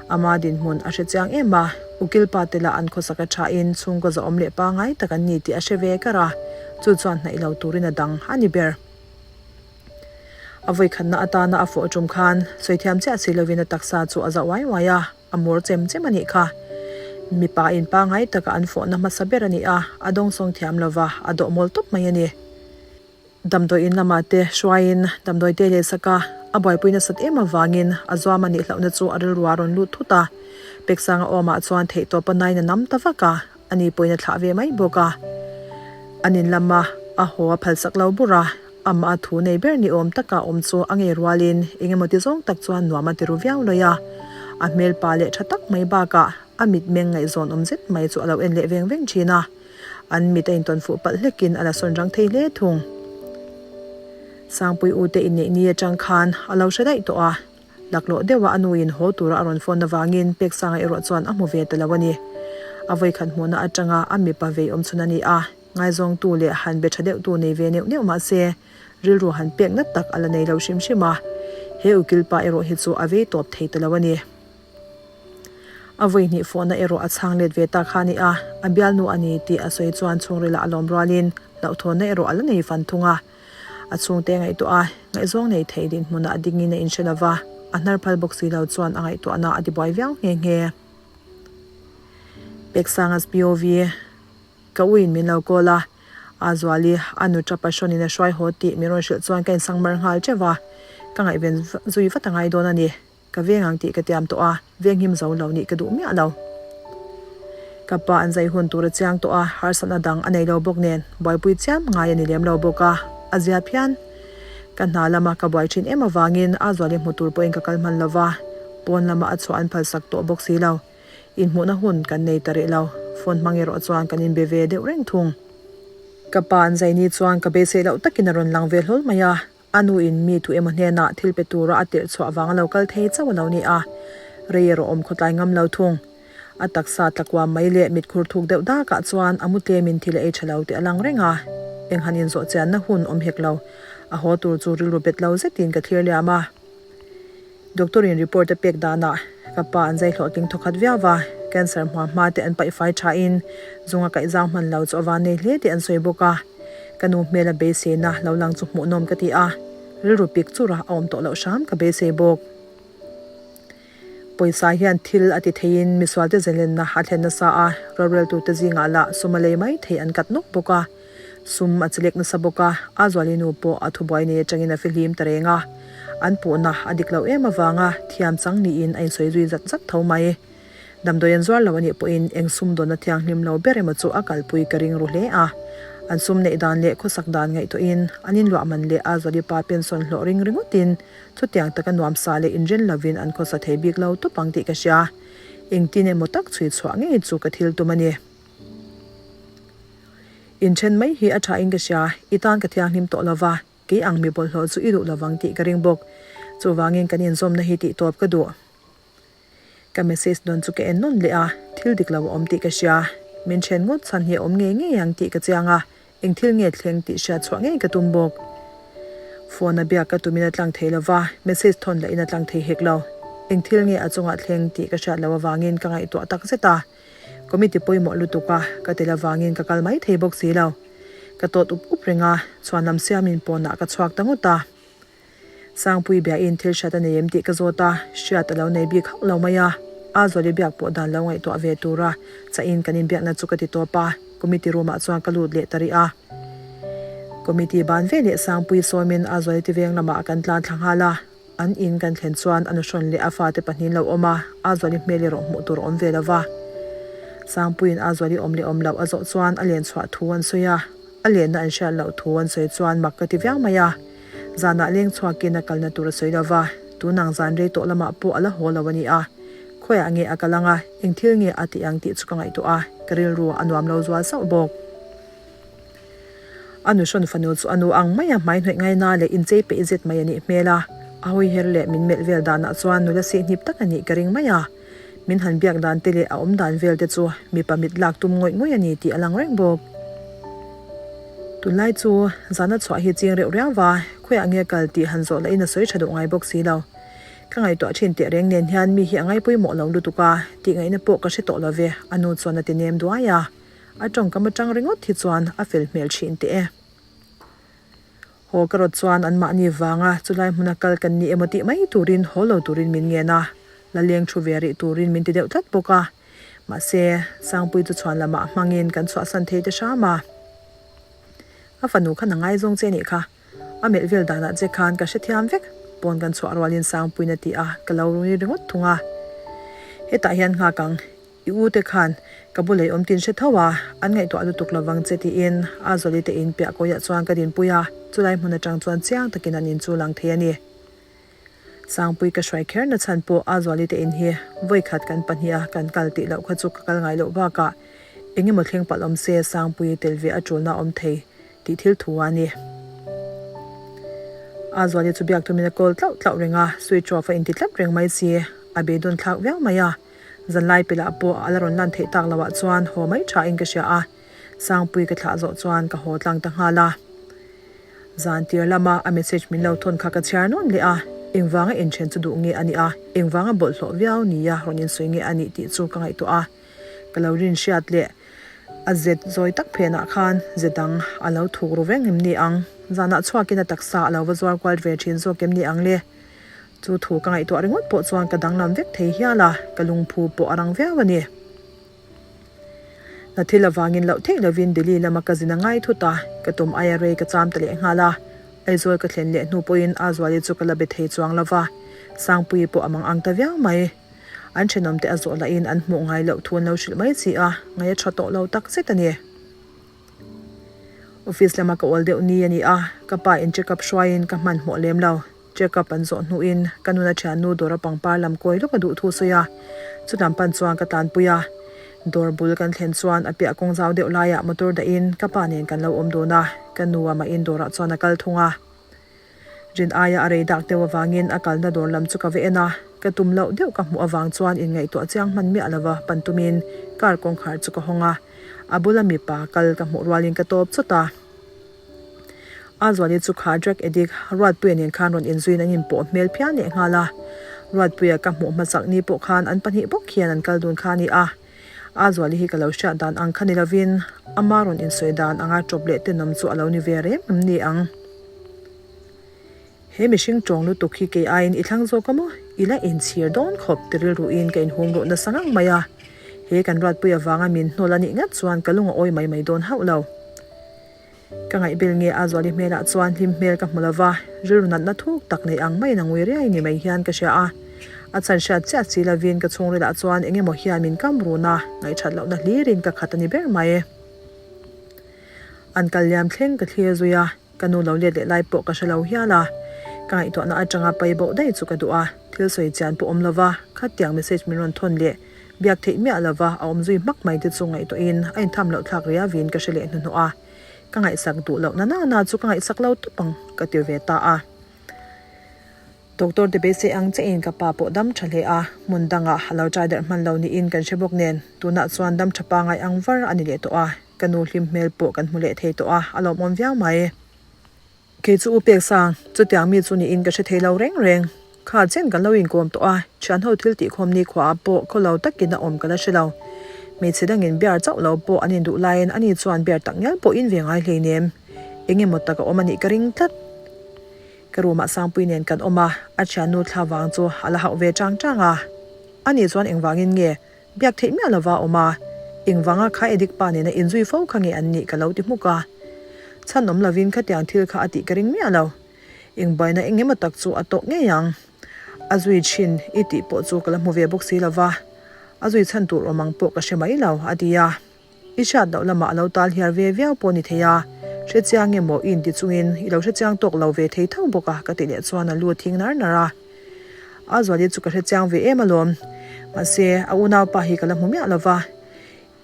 Ama dinhmun a hre chiang em a, ukil pa te lah an khawsak a thain chhungkaw zahawm leh pangngai tak an ni tih a hre ve kar a, chu chuan hnaih lo turin a dang a ni ber. A vawikhatna atana a fawh tum khan sawi thiam chiah si lovin a taksa chu a za uai uai a, a mur chem chem a nih kha. Mipa in pangngai taka an fawhna hmasa ber a ni a, a dawngsawng thiam lova, a dawh mawl tawp mai a ni. Damdawi in lamah te hruaiin damdawi te leh sak a, a buaipui nasat em avangin a zuam a nih hlauhna chu a rilru a rawn lut thut a. Peksanga awmah chuan theihtawpa nain a nam ta vak a. A ni pawhin a thlah ve mai bawk a. An in lama a haw a phalsak lo bur a, amah a thu nei ber ni awm taka awm chu a ngei rualin eng emaw ti zawng tak chuan nuam a ti ru viau lawi a. A hmel pa leh tha tak mai bakah a mitmeng ngaihzawn awm zet mai chu a lo en leh veng veng thin a. An mit a intawn fuh palh hlekin a la sawn rang thei hle thung. Sangpui ute inneih ni atang khan a lo hre daih tawh a. Laklawh deuha a nuin haw tura a rawn phone avangin Peksanga erawh chuan a hmu ve ta lo a ni. A vawikhat hmuhna atanga a mipa vei awm chhun a ni a, ngaizawngtu leh han be tha deuhtu nei ve neuh neuh mah se, rilru han pek nat tak a la nei lo hrim hrim a. He ukilpa erawh hi chu a vei tawp thei ta lo a ni. A vawihnih fawhna erawh a chhang let ve ta kha a ni a, a bialnu a ni tih a sawi chuan chhungrilah a lawm rualin hlauhthawnna erawh a la nei fan thung a. A chhungte ngaihtuah a, ngaihzawng nei thei dinhmunah a dingin a inhre lo va, a hnar phal bawk si lo chuan a ngaihtuahna a tibuai viau nghe nghe. Peksanga's POV, Ka uiin min lo call a, a Zuali a nu tapa hrawnin a hruai haw tih min rawn hrilh chuan ka insangmar nghal teuh va, ka ngaihven zui vat a ngai dawn a ni. Ka veng ang tih ka tiam tawh a, venghim zo lo nih ka duh miah lo. Ka pa an zai hun tur a chiang tawh a, harsatna dang a nei lo bawk nen buaipui chiam ngai a ni lem lo bawk a, a zia phian. Ka hna lama ka buai thin em avangin a zuali hmu tur pawhin ka kal hman lo va, pawn lama a chhuah an phalsak tawh bawk si lo. Inhmuhna hun kan nei ta rih lo, phone hmang erawh chuan kan inbe ve deuh reng thung. Ka pa an zai ni chuan ka beisei loh takin a rawn lang ve hlawl mai a, A nu in mi tu emaw hnenah thil pe tura a tirh chhuah vang a lo kal thei chauh a lo ni a. Rei erawh awm khawtlai ngam lo thung. A taksa tlakuam mai leh mitkhur thuk deuh dakah chuan a mu tlemin thil a ei tha lo tih a lang reng a, eng han inzawh chianna hun awm hek lo. A haw tur chu rilru bet lo zetin ka thlir liam a. Doctor in report a pek danah ka pa an zai hlawhtling thawkhat viau va, cancer hmuam hma te an paih fai tha in zunga kaih zau hman lo chu a van nei hle tih an sawi bawk a. Ka nu hmel a beiseina lo lang chu hmuhnawm ka ti a, rilru pik chura a awm tawh loh hram ka beisei bawk. Pawisa hian thil a ti theiin misualte zelenna a thlen nasa a, roreltute zingah lah sum a lei mai thei an kat nawk bawk a. Sum a chilek nasa bawk a, a zuali nu pawh a thubuai nei atangin a fihlim ta reng a. An puhna a dik loh em avanga thiam chang niin a insawi zui zat zat tho mai. Damdawi an zuar lo anih pawhin eng sum dawnna thianghlim lo ber emaw chu a kalpui ka ring ru hle a. An sum neih dan leh khawsak dan ngaihtuahin an inluah man leh a zuali pa pension hlawh ring ringawtin Chutiang taka nuamsa leh inren lovin an khawsa thei bik lo tawp ang tih ka hria. Engtin emaw tak chhui chhuah ngei chu ka thil tum a ni. Inthen mai hi a thain ka hria, i tan ka thianghlim tawh lova, kei ang mi bawlhhlawh chu i duh lovang tih ka ring bawk. Chuvangin kan inzawmna hi tih tawp ka duh. Ka message dawn chu ka en nawn leh a, thil dik lo a awm tih ka hria. Min then ngawt chhan hi a awm ngei ngei ang tih ka chiang a, eng thil nge thleng tih hriat chhuah ngei ka tum bawk. Phone a biak ka tumin a tlang thei lo va, message thawn lahin a tlang thei hek lo. Eng thil nge a chungah thleng tih ka hriat loh avangin ka ngaihtuah tak zet a. Committee pawimawh lutuk a, ka tel avangin ka kal mai thei bawk si lo. Ka tawt up up reng a, chhuanlam siamin pawnah ka chhuak ta ngawt a. Sangpui biain thil hriat a nei em tih ka zawt a, hriat a lo nei bik hauh lo mai a. A Zuali biak pawh dan lo ngaihtuah ve tura chahin kan inbiakna chu ka ti tawp a, committee room ah chuan ka lut leh ta rih a. Committee ban ve leh Sangpui sawmin a Zuali ti veng lamah kan tlan thla nghal a, an in kan thlen chuan a nuhrawn leh a fate pahnihin lo awm a, a Zuali hmel erawh hmuh tur a awm ve lo va. Sangpuiin a Zuali awm leh awm loh a zawh chuan a len chhuah thu an sawi a, a lenna an hriat loh thu an sawi chuan mak ka ti viau mai a. Zanah leng chhuakin a kalna tur a sawi lo va, tunang zan rei tawh lamah pawh a la haw lo a ni a. Khawiah nge a kal ang a, eng thil nge a tih ang tih chu ka ngaihtuah a, ka rilru a nuam lo zual sauh bawk. A nuhrawn fanu chu a nu ang mai a, hmai hnawih ngaina leh inchei peih zet mai a nih hmel a, a hawi her leh min melh vel danah chuan nula sihhnip tak a nih ka ring mai a. Min han biak dan te leh a awm dan vel te chu mipa mit lak tum ngawih ngawih a ni tih a lang reng bawk. Tunlai chu zana chhuah hi ching reuh riau va, khawiah nge kal tih han zawh lahin a sawi tha duh ngai bawk si lo. Ka ngaihtuah thin teh reng nen hian mi hi a ngaipawimawh lo lutuk a, tih ngaihna pawh ka hre tawh lo ve, a nu chuan a ti nem duai a. A tawngkam atang ringawt hi chuan a fel hmel thin teh e. Haw ka rawt chuan anmahni vanga chulai hmuna kal kan ni emaw tih mai turin haw lo turin min ngen a, la leng thu ve rih turin min ti deuh tlat bawk a. Mahse, Sangpui chu chhuan lamah hmangin kan chhuahsan thei ta hram a. A fanu khan a ngaizawng che nih kha, a melh vel danah che khan ka hrethiam vek, pawn kan chhuah rualin Sangpuiin a ti a, ka lo runi ringawt thung a. Hetah hian nghak ang. I u te khan ka bu lei awm tin hre tho a, an ngaihtuah lutuk lovang che tiin a Zawli te in piah kawiah chuan ka dinpui a, chulai hmun atang chuan chiang takin an in chu lang thei a ni. Sangpui ka hruai kher na chhan pawh a Zawli te in hi vawikhat kan pahniha kan kal tih loh kha chu ka kal ngai loh bakah eng emaw thleng palh awm se Sangpui tel ve a tulna awm thei tih thil thu a ni. A Zuali chu biak tumin a call tlauh tlauh reng a, switch off a inti tlat reng mai si, a beidawn thlak viau mai a. Zanlai pilah pawh a la rawn lan theih tak loh ah chuan haw mai tha in ka hria a, Sangpui ka thlah zawh chuan ka haw tlang ta nghal a. Zan tir lama a message min lo thawn kha ka chhiar nawn leh a, engvanga inthen chu duh nge a nih a, engvanga bawlhhlawh viau nia rawn insawi nge a nih tih chu ka ngaihtuah a, ka lo rin hriat leh a zet zawi tak phenah khan ze dang a lo thuk ru reng em ni ang? Zanah chhuakin a taksa a lo va zuar kual ve thin zawk em ni ang le? Chu thu ka ngaihtuah ringawt pawh chuan ka danglam vek thei hial a, ka lungphu pawh a rang viau a ni. Hna thil avangin loh theih lovin Delhi lama ka zin a ngai thut a, ka tum aia rei ka cham ta leh nghal a. Aizawl ka thlen leh hnu pawhin a Zuali chu ka la be thei chuang lo va, Sangpuii pawh a mang ang ta viau mai. An thenawmte a zawh lahin an hmuh ngai loh thu an lo hrilh mai si a, ngaih a tha tawh lo tak zet a ni. Office lama ka awl deuh ni a ni a, ka pa in check up hruaiin ka hmanhmawh lem lo. Check up an zawh hnuin ka nuna thiannu dawra pangpar lam kawi lawk a duh thu sawi a, chutam pan chuan ka tlanpui a. Dawr bul kan thlen chuan a piah kawng zau deuh laiah motor dahin ka pa nen kan lo awm dun a, ka nu a mahin dawrah chuan a kal thung a. Rin aia a rei dak deuh avangin a kalna dawr lam chu ka va en a. Ka tum loh deuh ka hmuh avang chuan inngaihtuah chiang hman miah lova pan tumin car kawngkhar chu ka hawng a, a bula mipa kal ka hmuh rualin ka tawp chawt a. A Zuali chu kha drug addict Ruatpuia nen khan rawn inzuiin an inpawh hmel phian leh nghal a. Ruatpuia ka hmuh hmasak ni pawh khan an pahnih bawk hian an kal dun kha a ni a. A Zuali hi ka lo hriat dan ang kha ni lovin ama rawn insawi dan anga tawp leh tenawm chu a lo ni ve reng em ni ang. He mihring tawng lutuk hi kei aiin i thlang zawk a maw? I la inchhir dawn khawp ti rilruin ka inhum ruh nasa ngang mai a. He kan Ruatpuia vanga min hnawl a nih ngat chuan ka lung a awi mai mai dawn hauh lo. Ka ngaihbel nge a Zuali hmelah chuan hlim hmel ka hmu lova, rilru natna thuk tak nei ang maiin a ngui riai ni mai hian ka hria a. A chhan hriat chiah si lovin ka chhungrilah chuan eng emaw hian min kam run a, ngaihthat lohna hlirin ka khat a ni ber mai. An kal liam thleng ka thlir zui a, ka nu lo let leh lai pawh ka hre lo hial a. Ka ngaihtuahna atanga pai boh daih chu ka duh a, thil sawi chian pawh awm lova, khatiang message min rawn thawn leh Biak theih miah lova a awm zui hmak mai te chu ngaihtuahin a intham loh thlak riauin ka hre leh hnuhnawh a, ka ngaihsak duh loh na nana chu ka ngaihsak lo tawp ang ka ti ve ta a. Doctor te beisei ang chiahin ka pa pawh dam tha hle a, hmun dangah a lo trai darh hman lo niin kan hre bawk nen tunah chuan dam tha pangai ang var a ni leh tawh a, ka nu hlim hmel pawh kan hmu leh thei tawh a, a lawmawm viau mai. Kei chu U Peksang, chutiang mi chu niin ka hre thei lo reng reng. Kha chen kan lo inkawm tawh a, thianho thil tihkhawm ni khuaah pawh khaw lo takin a awm ka la hre lo. Hmeichhe dangin bear chauh lo pawh an induh laiin ani chuan bear tak ngial pawh in ve ngai hleinem. Eng emaw tak a awm a nih ka ring tlat. Ka room ah Sangpui nen kan awm a, a thiannu thla vang chu a la hauh ve chang chang a. Ani chuan engvangin nge Biak theih miah lova awm a, engvanga kha Edik pa nena inzui fo kha nge an nih ka lo ti hmuk a. Chhan awm lovin khatiang thil kha a tih ka ring miah lo. Engbuaina eng emaw tak chu a tawk ngei ang. A zui thin i tih pawh chu ka la hmu ve bawk si lova, a zui chhan tur awm ang pawh ka hre mai lo, a ti a. I hriat loh lamah a lo tal hiar ve viau pawh ni thei a, hre chiang emaw i inti chungin i lo hre chiang tawk lo ve thei tho bawk a ka ti leh chuan a lu thing nar nar a. A Zuali chu ka hre chiang ve em alawm. Mahse, a unaupa hi ka la hmu miah lo va,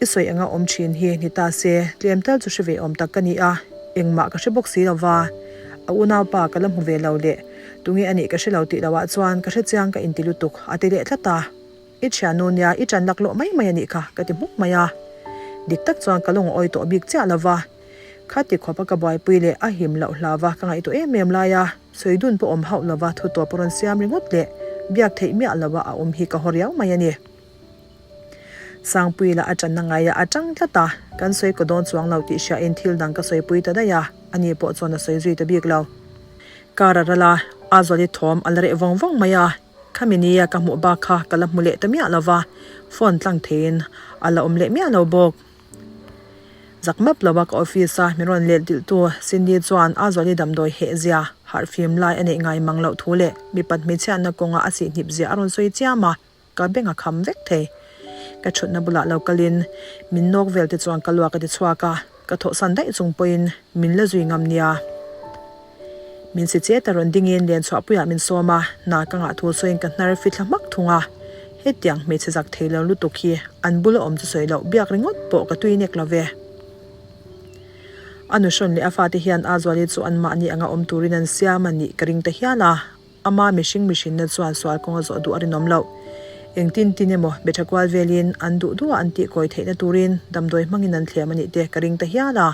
i sawi anga awm thin hi ni ta se, tlem tal chu hre ve awm tak ka ni a, engmah ka hre bawk si lo va, a unaupa ka la hmu ve lo leh tunge a nih ka hre lo tih loah chuan ka hre chiang ka inti lutuk a ti leh tlat a. I thiannu nia i ṭan laklawh mai mai a nih kha ka ti hmuk mai a. Dik tak chuan ka lawng awi tawh bik chiah lo va. Khati khawpa ka buaipui leh a him loh hlau va ka ngaihtuah em em lai a, sawi dun pawh awm hauh lo va thu tawp a rawn siam ringawt leh biak theih miah lo a a awm hi ka haw riau mai a ni. Sangpui lah a ṭanna ngaia a ṭang tlat a, kan sawi kaw dawn chuang lo tih hriain thil dang ka sawipui ta daih a, ani pawh chuan a sawi zui ta bik lo. Kar a ral a, a Zuali thawm a la reh vawng vawng mai a. Khami nia ka hmuh bak kha ka la hmu leh ta miah lo va, phone tlang theiin a la awm leh miah lo bawk. Zak map lo a ka office a min rawn let dilhtu Cindy chuan a Zuali damdawi heh zia, harhfim lai a neih ngai mang loh thu leh mipat hmeichhiatna kawnga a sihhnip zia a rawn sawi chiam a, ka beng a kham vek thei. Ka thutna bulah lo kalin min nawk vel te chuan ka luak a ti chhuak a. Ka thawhsan daih chung pawhin min la zui ngam nia. Min si chet a rawn dingin Lianchhuahpuiah min sawm a, hna ka ngah thu sawiin ka hnar fithla hmak thung a. Hetiang hmeichhe zak thei lo lutuk hi an bula awm chu sawi loh biak ringawt pawh ka tui nek lo ve. A nuhrawn leh a fate hian Azuali chu anmahni anga awm turin an siam a nih ka ring ta hial a. Ama mihring mihrinna chuan sual kawng a zawh duh a rinawm loh. Engtin tin emaw be tha kual velin an duh duha an tihkawi theihna turin damdawi hmangin an thlem a nih te ka ring ta hial a.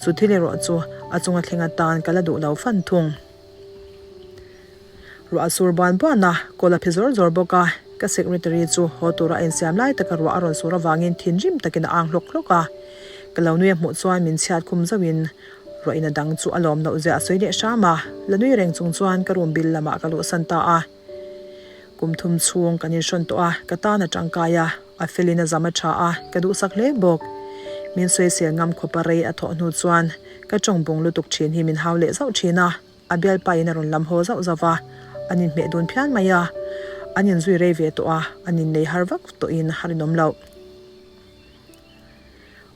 Chu thil erawh chu a chunga thleng atan ka la duh lo fan thung. Ruah a sur buan buan a, kawl a phe zawr zawr bawk a. Ka secretary chu haw tura a insiam lai taka ruah a rawn sur avangin thinrim takin a ang hlawk hlawk a. Ka lo nui a hmuh chuan min chhiat khum zauhin Ruah in a dang chu a lawm loh zia a sawi leh hram a, la nui reng chung chuan ka room bil lamah ka luhsan ta a. Kum thum chhung kan inhrawn tawh a, ka tan a tangkai a, a felin a zam a tha a, ka duhsak hle bawk. Min sawisel ngam khawpa rei a thawh hnu chuan ka tawng bung lutuk thin hi min hau leh zauh thin a, a bialpa in a rawn lam haw zauh zauh va, an inhmeh dun phian mai a, an inzui rei ve tawh a, an innei har vak tawhin a rinawm loh.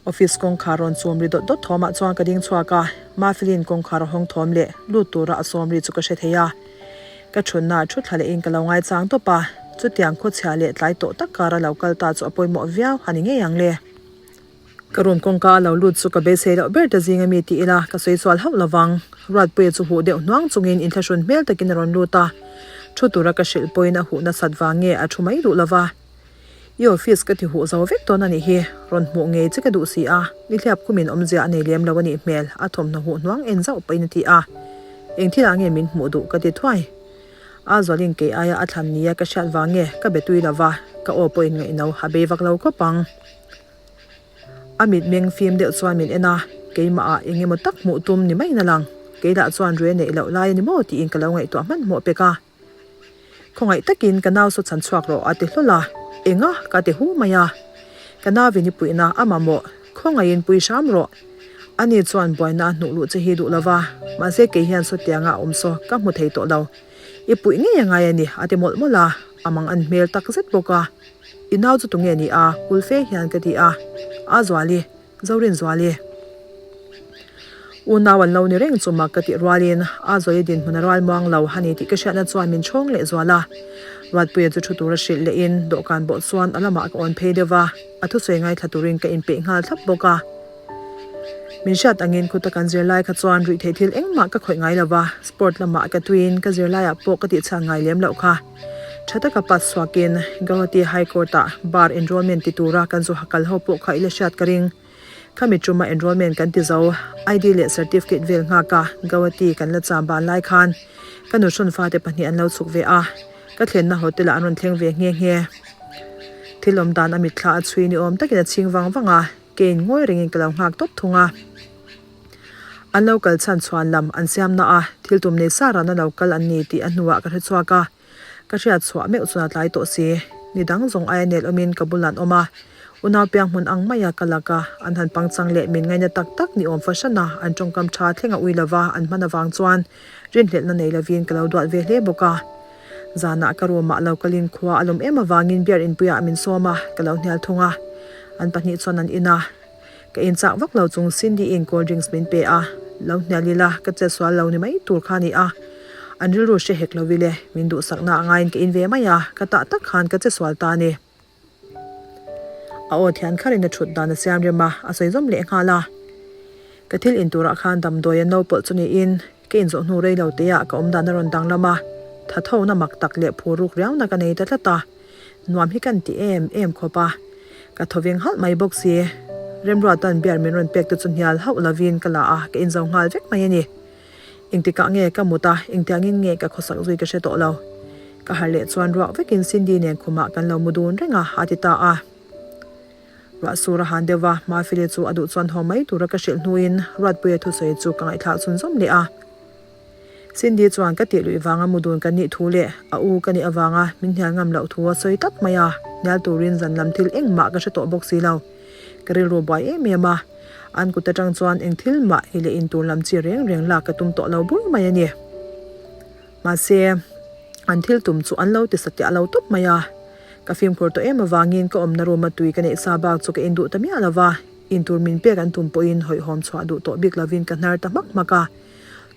Office kawngkhar rawn chum ri dawt dawt thawmah chuan ka ding chhuak a, Mafeli'n kawngkhar a hawng thawm leh lut tura a sawm ri chu ka hre thei a. Ka thunna thu thla lehin ka lo ngaichang tawp a, chutiang khawchhia leh tlai tawh tak kara lo kal ta chu a pawimawh viau a ni ngei ang le. Ka room kawngka a lo lut chu ka beisei loh ber ta zing ami ti ila ka sawi sual hauh lovang. Ruatpuia chu huh deuh hnuang chungin inthlahrun hmel takin a rawn lut a. Thu tura ka hrilh pawhin a huh nasat vang nge a thu mai duh lova. I office ka ti huh zo vek dawn a nih hi, rawn hmuh ngei che ka duh si a, nihliap kumin awmzia a nei lem lo a nih hmel, a thawmhnaw huh hnuang en zauh pahin a ti a. Eng thilah nge min hmuh duh ka ti thuai. A zualin kei aia a thlan nia ka hriat vang nge ka be tui lova, ka aw pawhin ngaihno a bei vak lo khawp ang. A mitmeng fim deuh chuan min en a, keimah ah eng emaw tak hmuh tum ni maiin a lang. Kei lah chuan rue neih loh lai a ni maw tiin ka lo ngaihtuah hmanhmawh pek a. Khawngaih takin ka nau saw chhan chhuak rawh a ti hlawl a, enga ka ti hu mai a. Ka nauin i puihna a mamawh, khawngaihin pui hram rawh. Ani chuan buaina a hnuh luh che hi duh lova, mahse kei hian sawtianga a awm saw ka hmu thei tawh lo. I puih ngei a ngai a ni a ti mawlh mawlh a, a mang an hmel tak zet bawk a. I nau chu tunge ni a? Kul fe hian ka ti a. A Zuali, Zorinzuali. Unau an lo ni reng chu mak ka tih rualin a Zuali dinhmun a rual muang lo a ni tih ka hriatna chuan min chhawng leh zual a. Ruatpuia chu thu tura hrilh lehin dawhkan bawh chuan a lamah ka awn phei deuh va, a thusawi ngaithla turin ka inpeih nghal thlap bawk a. Min hriat angin khuta kan zirlai kha chuan ruihtheih thil engmah ka khawih ngai lo va, sport lamah ka tuiin ka zirlaiah pawh ka tihchhiat ngai lem loh kha. Tha taka pass chhuakin Gauhati High Court-ah Bar enrollment ti tura kan zu kal ho pawh kha i la hriat ka ring. Khami tuma enrollment kan ti zo, ID leh certificate vel nghak a Gauhati kan la cham ban lai khan ka nuhrawn fate pahnih an lo chhuk ve a, ka thlenna hotel-ah an rawn thleng ve nghe nghe. Thil awm dan a mitthla a chhui ni awm takin a chhing vang vang a. Keiin ngawi rengin ka lo nghak tawp thung a. An lo kal chhan chhuan lam an siam na a, thil tum nei sa rana lo kal an ni tih a hnuah ka hre chhuak a. Ka hriat chhuah meuh chuan a tlai tawh si. Ni dang zawng aia nel awmin ka bul an awm a. Unau piang hmun ang maia ka lak a, an han pangchang leh min ngaina tak tak ni awm fahran a, an tawngkam tha thleng a ui lova an hman avang chuan rinhlelhna nei lovin ka lo duat ve hle bawk a. Zanah ka room-ah lo kalin khua a lawm em avangin beer inpuiah min sawm a, ka lo hnial thung a. An pahnih chuan an in a. Ka inchak vak lo chung Cindy-in cold drinks min pe a, lo hnial ila ka chet sual lo ni mai tur kha a ni a. An rilru hre hek lo ile, min duhsakna a ngaiin ka in ve mai a, ka tah tak khan ka che sual ta a ni. A aw thian kharin a thut dan a siam rem a, a sawi zawm leh nghal a. Ka thil in turah khan damdawi a no pawlh chu niin ka inzawh hnu rei lo teah ka awm dan a rawn danglam a, tha thona mak tak leh phur ruk riauna ka nei ta tlat a. Nuam hi kan ti em em khawp a, ka thaw veng halh mai bawk si. Remruata'n beer min rawn pek te chu hnial hauh lovin ka la a, ka inzo nghal vek mai a ni. Engtikah nge ka mut a, engtiangin nge ka khawsak zui ka hre tawh lo. Ka harh leh chuan ruak vekin Cindy nen khumah kan lo mu dun reng a, a ti ta a. Ruah sur a han deuh va, Mafeli chu a duh chuan haw mai tura ka hrilh hnuin Ruatpuia thusawi chu ka ngaihthlak chhunzawm leh a. Cindy chuan ka tih luih vanga mu dun kan nih thu leh a u ka nih avanga min hnial ngam loh thu a sawi tlat mai a, hnial turin zan lam thil engmah ka hre tawh bawk si lo. Ka rilru buai em em a, an kut atang chuan eng thil mah ei leh in tur lam chi reng reng lak ka tum tawh lo bur mai a ni. Mahse, an thil tum chu an lo ti satliah lo tawp mai a. Ka fimkhur tawh em avangin ka awmna room a tui ka neih sa bak chu ka in duh ta miah lo va, in tur min pek an tum pawhin hawihhawm chhuah duh tawh bik lovin ka hnar ta hmak hmak a.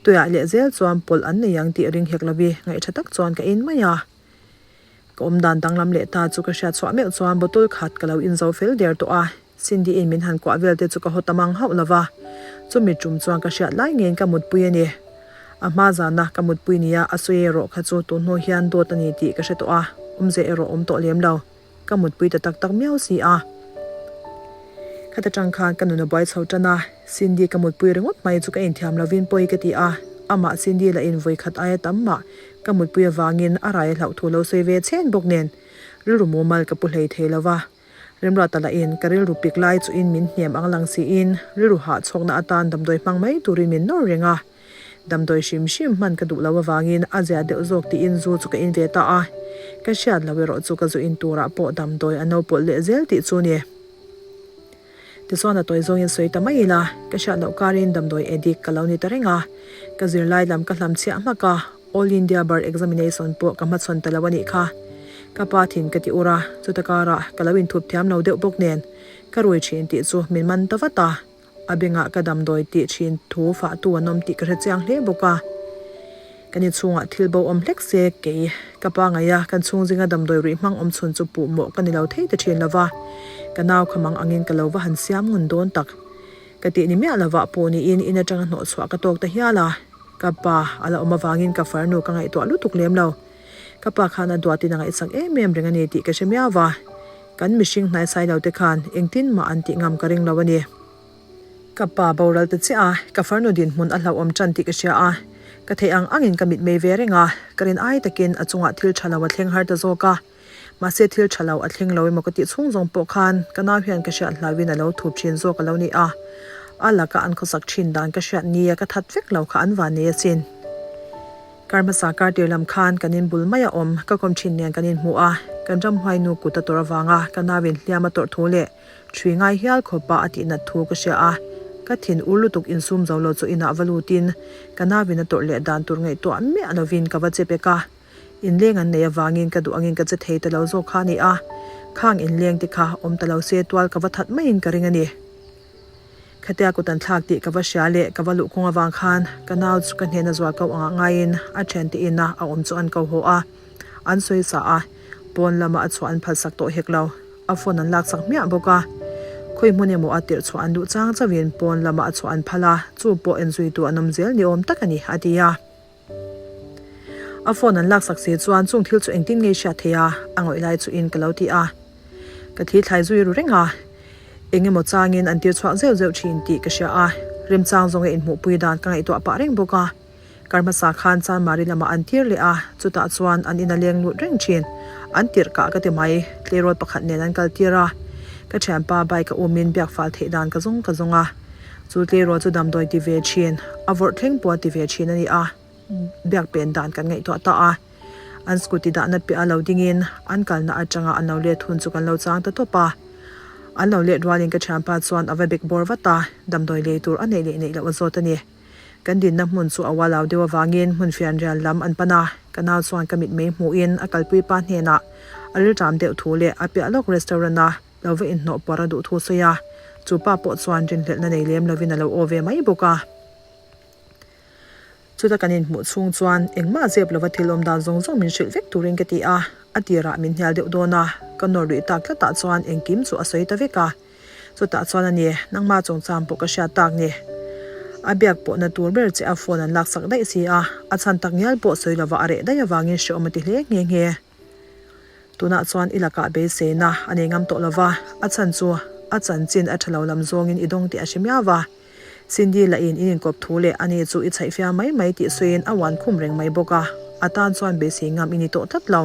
Tuiah leh zel chuan pawlh an nei ang tih ring hek lovi ngaihṭha tak chuan ka in mai a. Ka awm dan danglam leh ta chu ka hriat chhuah meuh chuan bottle khat ka lo inzo fel der tawh a, Cindy-in min han kuah vel te chu ka haw ta mang hauh lo va, chumi tum chuan ka hriat lai ngeiin ka mutpui a ni. A hma zana ka mutpui nia a sawi erawh kha chu tun hnu hian dawt a ni tih ka hre tawh a, awmze erawh awm tawh lem lo. Ka mutpui ta tak tak miau si a. Khata tang khan ka nun a buai chho tan a, Cindy ka mutpui ringawt mai chu ka inthiam lovin pawi ka ti a, amah Cindy lah in vawi khat aia tam mah ka mutpui avangin a rai a hlauh thu lo sawi ve chhen bawk nen rilru mumal ka pu hlei thei lo va. Remruata lah in ka rilru pik lai chu in min hnem ang lang siin rilru hah chhawkna atan damdawi hmang mai turin min nawr reng a. Damdawi hrim hrim hman ka duh lo avangin a zia deuh zawk tiin zu chu ka in ve ta a, ka hriat lo erawh chu ka zu in turah pawh damdawi a no pawlh leh zel tih chu ni. Tichuan a tawi zawngin sawi ta mai ila, ka hriat loh karin damdawi addict ka lo ni ta reng a, ka zirlai lam ka hlam chhiah hmak a, All India Bar Examination pawh ka hmachhawn ta lo a nih kha. Ka pa thin ka ti ur a, chuta karah ka lo inthup thiam lo deuh bawk nen ka rui thin tih chu min man ta vat a. A bengah ka damdawi tih thin thu fahtu an awm tih ka hre chiang hle bawk a. Kan inchhungah thil bo awm hlek se kei ka pa ngaih a, kan chhung zinga damdawi ruih hmang awm chhun chu puh mawh ka ni lo thei ta thin lo va. Ka nau kha mang angin ka lo va han siam ngun dawn tak. Ka tih ni miah lovah puh niin in atanga hnawhchhuah ka tawk ta hial a. Ka pa a la awm avangin ka farnu ka ngaihtuah lutuk lem lo. Ka pa khan a duatin a ngaihsak em em reng a ni tih ka hre miau va, kan mihring hnaisai lo te khan engtin mah an tih ngam ka ring lo a ni. Ka pa boral ta chiah a, ka farnu dinhmun a hlauhawm tan tih ka hria a, ka theih ang angin ka mitmei ve reng a, ka rin ai takin a chungah thil tha lo a thleng har ta zawk a. Mahse thil tha lo a thleng lo emaw ka tih chhung zawng pawh khan ka nau hian ka hriat hlauhin a lo thup thin zawk a lo ni a, a laka an khawsak thin dan ka hriat nia ka that vek lo kha an van nei asin. Kar hmasa kar tir lam khan kan inbul mai a awm ka kawm thin nen kan inhmu a, kan ramhuai nu kut a tawrh avanga ka nauin hliam a tawrh thu leh Ṭhui ngai hial khawpa a tihnat thu ka hria a, ka thin ur lutuk insum zo lo chu inah va lutin ka nauin a tawrh leh dan tur ngaihtuah miah lovin ka va che pek a. Inleng an nei avangin ka duh angin ka che thei ta lo zawk kha a ni a, khang inleng te kha awm ta lo se tual ka va that maiin ka ring a ni. Khatia kut an thlak tih ka va hria leh ka va luhkawng avang khan ka nau chu ka hnena zual ko angah ngaiin a thiante ina a awm chu an ko haw a, an sawi sa a, pawn lama a chhuah an phalsak tawh hek lo. A phone an laksak hmiah bawk a, khawi hmun emaw a tirh chhuah an duh chang chauhin pawn lama a chhuah an phal a, chu pawh en zui tu an awm zel ni awm tak a ni, a ti a. A phone an laksak si chuan chung thil chu engtin nge hriat theih a, a ngawih lai chu in ka lo ti a. Ka thi thlai zui ru reng a, eng emaw changin an tir chhuak zeuh zeuh thin tih ka hria a, remchang zawnga inhmuhpui dan ka ngaihtuah pah reng bawk a. Kar hmasa khan Chanmari lamah an tir leh a, chutah chuan an in a leng lut reng thin. An tirh kah ka ti mai, tleirawl pakhat nen an kal tir a. Ka thianpa bike a umin biak fal theih dan ka zawng ka zawng a. Chu tleirawl chu damdawi ti ve thin, a vawrh thleng pawh a ti ve thin a ni a, biak pen dan kan ngaihtuah ta a. An scooty dahna piah a lo dingin an kalna atanga an lo let hun chu kan lo chang ta tawp a. An lo let rualin ka thianpa chuan a va bek bawr vat a, damdawi lei tur a neih leh neih loh a zawt a ni. Kan dinna hmun chu a ualau deuh avangin hmun fianrial lam an pan a, ka nau chuan ka mitmei hmuhin a kalpui pa hnenah a rilṭam deuh thu leh a piah lawk restaurant-a lo va inhnawh puar a duh thu sawi a, chu pa pawh chuan rinhlelhna nei lem lovin a lo aw ve mai bawk a. Chuta kan inhmuh chhung chuan engmah zep lova thil awm dan zawng zawng min hrilh vek turin ka ti a, a tirah min hnial deuh dawn a, ka nawr luih tak tlatah chuan engkim chu a sawi ta vek a. Chutah chuan a ni, nangmah chungchang pawh ka hriat tak ni. A biak pawhna tur ber che a phone an laksak daih si a, a chhan tak ngial pawh sawi lova a reh daih avangin hrehawm a ti hle nghe nghe. Tunah chuan i lakah beiseina a nei ngam tawh lova, a chhan chu a chanchin a tha lo lam zawngin i dawng tih a hre miau va. Cindy lahin in inkawp thu leh ani chu i chhaih fiam mai mai tih sawiin a uan khum reng mai bawk a, a tan chuan beisei ngam i ni tawh tlat lo.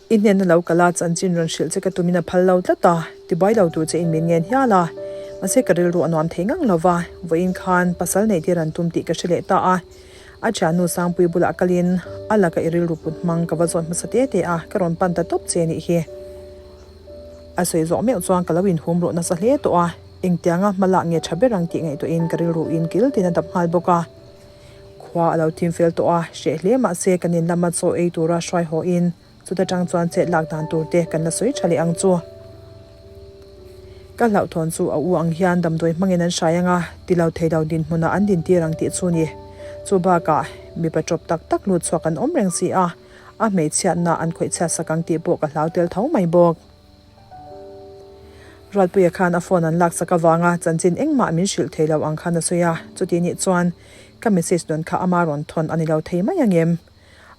I hnena lo kal a, chanchin rawn hrilh che ka tumin a phal lo tlat a, tibuai lo tur che in min ngen hial a. Mahse ka rilru a nuam thei ngang lo va, vawiin khan pasal neih tir an tum tih ka hre leh ta a. A thiannu Sangpui bulah kalin a laka i rilru put hmang ka va zawt hmasa te te a, ka rawn pan ta tawp che nih hi. A sawi zawh meuh chuan ka lo inhum ruh nasa hle tawh a, engtianga hma lak nge tha ber ang tih ngaihtuahin ka rilru in kil tin a dap nghal bawk a. Khua a lo thim fel tawh a, hreh hle mahse kan in lama chaw ei tura hruai haw in chuta tang chuan chet lak dan tur te kan la sawi tha leh ang chu. Ka hlauhthawn chu a u ang hian damdawi hmangin an hrai ang a, ti lo thei lo dinhmunah an dintir ang tih chu ni. Chu bakah mipa tawp tak tak lut chhuak an awm reng si a, a hmeichhiatna an khawih chhiat sak ang tih pawh ka hlau tel tho mai bawk. Ruatpuia khan a phone an laksak avanga chanchin engmah min hrilh thei lo ang khan a sawi a, chuti nih chuan ka message dawn kha ama rawn thawn a ni lo thei mai ang em?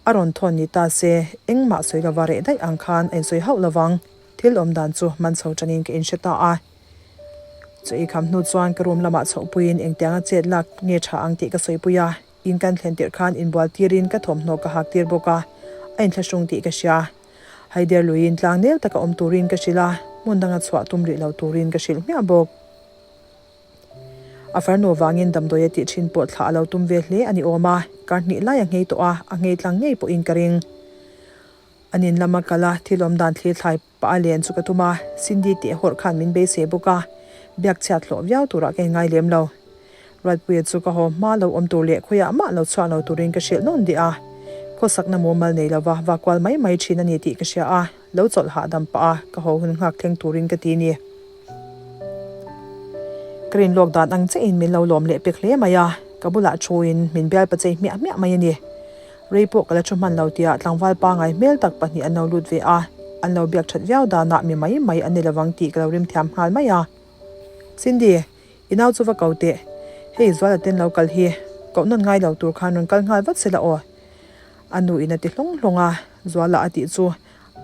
A rawn thawn ni ta se engmah sawi lova reh daih ang khan a insawi hauh lovang, thil awm dan chu man chho tanin ka inhre ta a. Chu i kham hnu chuan ka room lamah chhohpuiin engtianga chet lak nge tha ang tih ka sawipui a, in kan thlen tirh khan inbual tirin ka thawmhnaw ka hak tir bawk a, a inthlahrung tih ka hria. Haider luiin tlang nel taka awm turin ka hrilh a, hmun danga chhuah tum rih lo turin ka hrilh hmiah bawk. A farnu vangin damdawi a tih thin pawh thlah a lo tum ve hle a ni awm a, kar hnih lai a nghei tawh a, a nghei tlang ngei pawhin ka ring. An in lama kal a, thil awm dan thlir thlai pah a len chu ka tum a, Cindy teh hawrh khan min beisei bawk a, biak chhiat hlawh viau turah ka inngai lem lo. Ruatpuia chu ka haw hma lo awm tur leh khawiah mah lo chhuak lo turin ka hrilh nawn dih a. Khawsakna mumal nei lova vakual mai mai thin a ni tih ka hria a, lo chawlh hahdam pah a ka haw hun nghak thleng turin ka ti ni. Ka rin lawk dan ang chiahin min lo lawm leh pek hle mai a, ka bulah thuin min bial pachei hmiah hmiah mai a ni. Rei pawh ka la thu hman lo tia tlangval pangai hmel tak pahnih an lo lut ve a, an lo biak that viau danah mi mai mai an ni lovang tih ka lo rim thiam nghal mai a. Cindy, I nau chu va ko teh. Hei Zuala ten lo kal hi. Koh nawn ngai lo tur khan rawn kal nghal vat se la aw. A nu in a ti hlawng hlawng a, Zuala a tih chu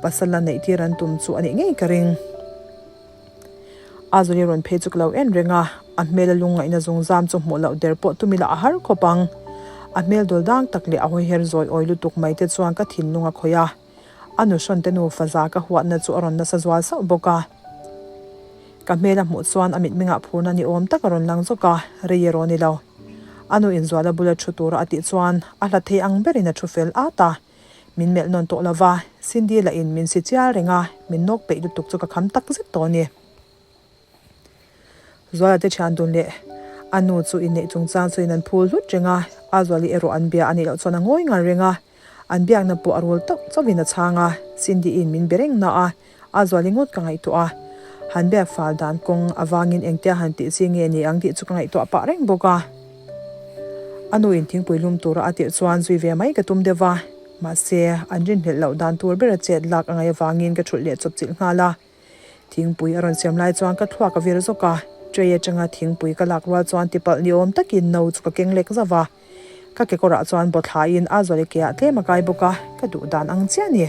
pasal a neih tir an tum chu a nih ngei ka ring. A Zuali rawn phei chu ka lo en reng a, a hmel a lungngaihna zungzam chu hmuh loh der pawh tum ila a har khawp ang. A hmel dawl dang tak leh a hawiher zawi awi lutuk mai te chuan ka thinlung a khawih a. A nu hrawn te nufa za ka huatna chu a rawn nasa zual sauh bawk a. Ka hmel a hmuh chuan a mitmengah phurna ni awm tak a rawn lang zawk a, rei erawh ni lo. A nu inzuala bula thu tura a tih chuan a hla thei ang berin a thu fel at a. Min melh nawn tawh lova, Cindy lah in min si chial reng a, min nawk peih lutuk chu ka kham tak zet tawh a ni. Zuala te thian dun leh a nu chu inneih chungchang chuin an phul hlut reng a, a Zuali erawh an bia a nih loh chuan a ngawi ngar reng a, an biakna pawh a rul tauh chauhin a chhang a, Cindy-in min be reng na a, a Zuali ngawt ka ngaihtuah a, han biak fal dan kawng avangin engtia han tih chi nge ni ang tih chu ka ngaihtuah pah reng bawk a. A nu in thingpui lum tura a tirh chuan zui ve mai ka tum deuh va, mahse an rinhlelh loh dan tur bera chet lak a ngaih avangin ka thulh leh chawp chilh nghal a. Thingpui a rawn siam lai chuan ka thluak a vir zawk a, tray atanga thingpui ka lak rual chuan tipalh ni awm takin no chu ka keng lek zauh va. Ka kekawrah chuan baw thlaiin a zuali ke ah tlem a kai bawk a, ka duh dan ang chiah a ni.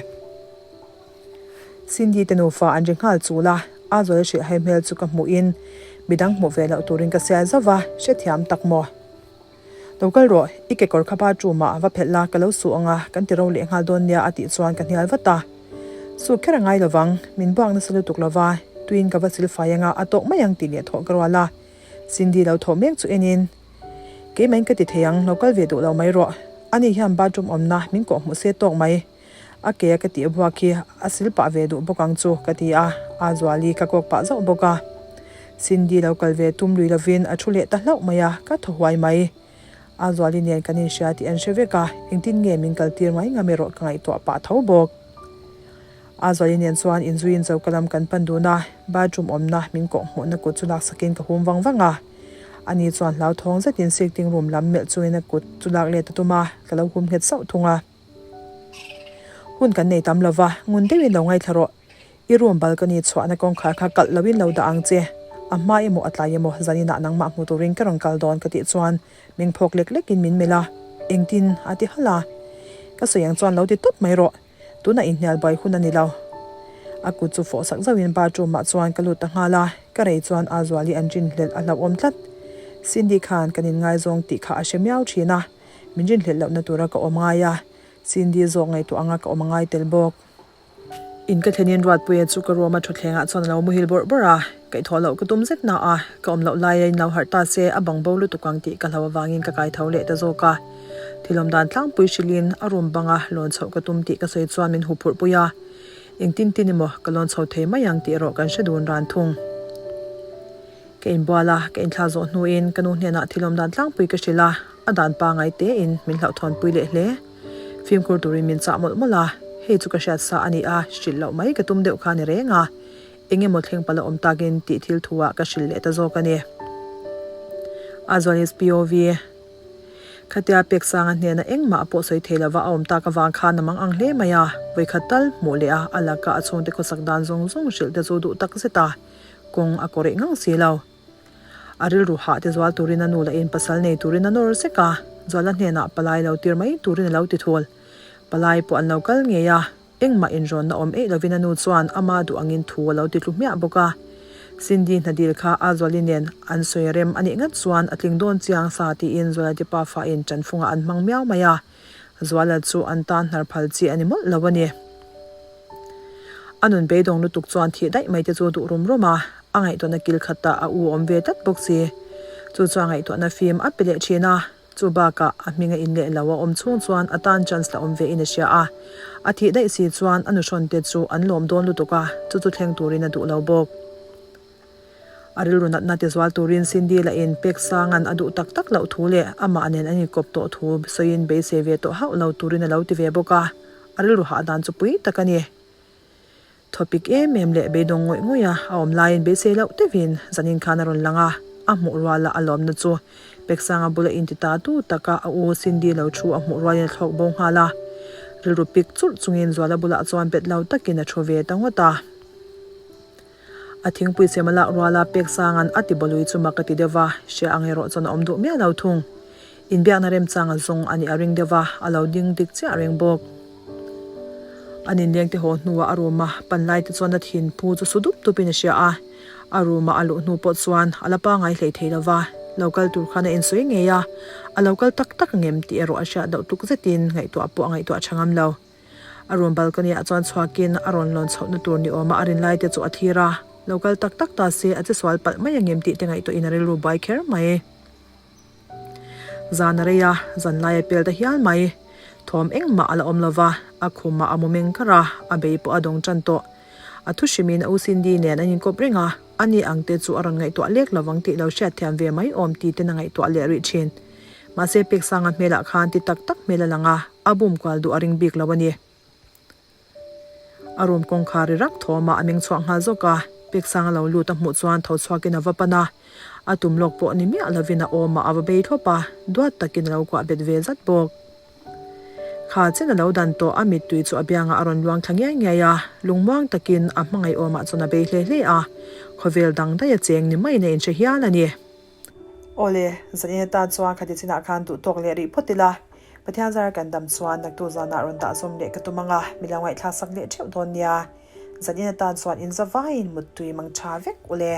Cindy te nufa an ri nghal chul a, a zuali hrilhhai hmel chu ka hmuhin midang hmuh ve loh turin ka sial zauh va, hrethiam tak maw? Lo kal rawh, i kekawr kha bathroom ah va phelh la, ka lo suh ang a, kan ti ro leh nghal dawn nia a tih chuan ka hnial vat a. Suh kher a ngai lovang, min buak nasa lutuk lova, tuiin ka va silfai ang a, a tawk mai ang tih leh thawh ka rual a. Cindy lo thawh mek chu enin, Keimah in ka ti thei ang, lo kal ve duh lo mai rawh. Ani hian bathroom awmna min kawh hmuh se tawk mai. A ke a ka tih buak hi a sil pah ve duh bawk ang chu ka ti a, a Zuali ka kawk pah zauh bawk a. Cindy lo kal ve tum lui lovin a thu leh ta hlauh mai a, ka thaw huai mai. A Zuali nen kan inhria tih an hre vek a, engtin nge min kal tir mai ngam erawh ka ngaihtuah pah tho bawk. A Zuali nen chuan inzuiin choka lam kan pan dun a, bathroom awmna min kawh hmuhna kut chu laksakin ka hum vang vang a. Ani chuan hlauthawng zetin sitting room lam melh chungin a kut chu lak let a tum a, ka lo hum nghet sauh thung a. Hun kan nei tam lova, ngun deuhin lo ngaithla rawh. I room balcony chhuahna kawngkhar kha kalh loin lo dah ang che. A hma emaw a tlai emaw zaninah nangmah hmu turin ka rawn kal dawn ka tih chuan meng phawk lek lekin min melh a, engtin a ti halh a. Ka sawi ang chuan lo ti tawp mai rawh. Tunah inhnial buai hun a ni lo. A kut chu fawh sak zauhin bathroom ah chuan ka lut ta nghal a, ka rei chuan a Zuali an rinhlelh a hlauhawm tlat. Cindy khan kan inngaizawng tih kha a hre miau thin a. Min rinhlelh lohna tura ka awm ngai a, Cindy zawk ngaihtuah anga ka awm a ngai tel bawk. In ka thlenin Ruatpuia chu ka room a thutthlengah chuan a lo muhil bawrh bawrh a, kaihthawh loh ka tum zet na a, ka awm loh laia in lo harh ta se a bang bo lutuk ang tih ka hlo avangin ka kai tho leh ta zawk a. Thilawm dan tlangpui hrilhin a room banga lawn chhoh ka tum tih ka sawi chuan min huphurh pui a, engtin tin emaw ka lawn chho thei mai ang tih erawh kan hre dun ran thung. Ka inbual a, ka inthla zawh hnuin ka nu hnenah thilawm dan tlangpui ka hrilh a, a dan pangai tein min hlauhthawnpui leh hle. Fimkhur turin min chah mawlh mawlh a, hei chu ka hriat sa a ni a, hrilh loh mai ka tum deuh kha a ni reng a, eng emaw thleng palh a awm takin tih thil thu ah ka hrilh leh ta zawk a ni. Azualis POV. Khatia Peksanga hnena engmah pawh sawi thei lova a awm tak avang khan a mang ang hle mai a, vawikhat tal hmuh leh a, a laka a chhungte khawsak dan zawng zawng hrilh te chu duh tak zet a. Kawng a kawreh ngang si lo. A rilru hah te zual turin a nu lah in pasal nei turin a nawr zek a, Zuala hnenah palai lo tir mai turin a lo ti thul. Palai pawh an lo kal ngei a, engmah inrawnna awm eih lovin a nu chuan ama duh angin thu a lo ti tlu hmiah bawk a. Cindy hnadil kha a Zuali nen an sawi rem a nih ngat chuan a tling dawn chiang sa tiin Zuala te pa fain ṭanfungah an hmang miau mai a. Zuala chu an tan hnar phal chi a ni mawlh lo a ni. A nun beidawng lutuk chuan thih daih mai te chu duh rum rum a, a ngaihtuahna kil khatah a u awm ve tlat bawk si. Chu chuan ngaihtuahna fim a pe leh thin a, chu bakah a hminga in leh lo a awm chhung chuan a tan chance la awm ve in a hria a. A thih daih si chuan a nuhrawn te chu an lawm dawn lutuk a, chu chu thleng turin a duh lo bawk. A rilru natna ti zual turin Cindy lahin pek sanga'n a duh tak tak loh thu leh amah nen an inkawp tawh thu sawiin beisei ve tawh hauh lo turin a lo ti ve bawk a, a rilru hah dan chu pui tak a ni. Thawpik em em leh beidawng ngawih ngawih a a awm laiin beisei loh deuhin zanin khan a rawn lang a, a hmuh ruala a lawmna chu Peksanga bula inti ta tu taka a u Cindy lo thu a hmuh rualin a thlawk bo nghal a, rilru pik churh chungin Zuala bulah chuan bet lo takin a thu ve ta ngawt a. A thingpui chem a lak ruala pek sanga'n a ti bawlui chu mak a ti deuh va, hria ang erawh chuan a awm duh miah lo thung. Inbiakna remchang a zawng a nih a ring deuh va, a lo ding dik chiah reng bawk. An inleng te haw hnuah a room a pan lai te chuan a thin phu chu su dup dup in a hria a, a room a a luh hnu pawh chuan a la pangai hlei thei lo va, lo kal tur khan a insawi ngei a, a lo kal tak tak ngem tih erawh a hriat loh tluk zetin ngaihtuah pawh a ngaihtuah tha ngam lo. A room balcony ah chuan chhuakin a rawn lawn chhohna tur ni awma a rin lai te chu a thlir a, lo kal tak tak ta se a che sual palh mai angem tih te ngaihtuahin a rilru buai kher mai. Zan a rei a, zan lai a pel ta hial mai. Thawm engmah a la awm lo va, a khumah a mu meng kar a, a bei pawh a dawng tan tawh. A thu hrimin a u Cindy nen an inkawp reng a, ani ang te chu a rawn ngaihtuah lek lo vang tih lo hriatthiam ve mai awm ti ten a ngaihtuah leh rih thin. Mahse Peksanga hmelah khan ti tak tak hmel a lang a, a bum kual duh a ring bik lo a ni. A room kawngkhar ri rak thawmah a meng chhuak nghal zawk a, Peksanga lo lut a hmuh chuan tho chhuakin a va pan a, a tum lawk pawh ni miah lovin a awmah a va bei thlawp a, duat takin a lo kuah bet ve zat bawk. Kha chen a lo dan tawh a mittui chu a biangah a rawn luang thla ngiai ngiai a, lungmuang takin a hmangaih awmah chuan a bei hle hle a, khawvel dang daih a cheng ni maiin a inhre hial a ni. Awle, zanin atan chuan khati chinah khan duh tawk leh rih phawt ila, Pathian zara kan dam chuan naktu zanah rawn dah zawm leh ka tum ang a, mi lo ngaihthlak sak leh theuh dawn nia. Zanin atan chuan in zavaiin muttui mang tha vek ule.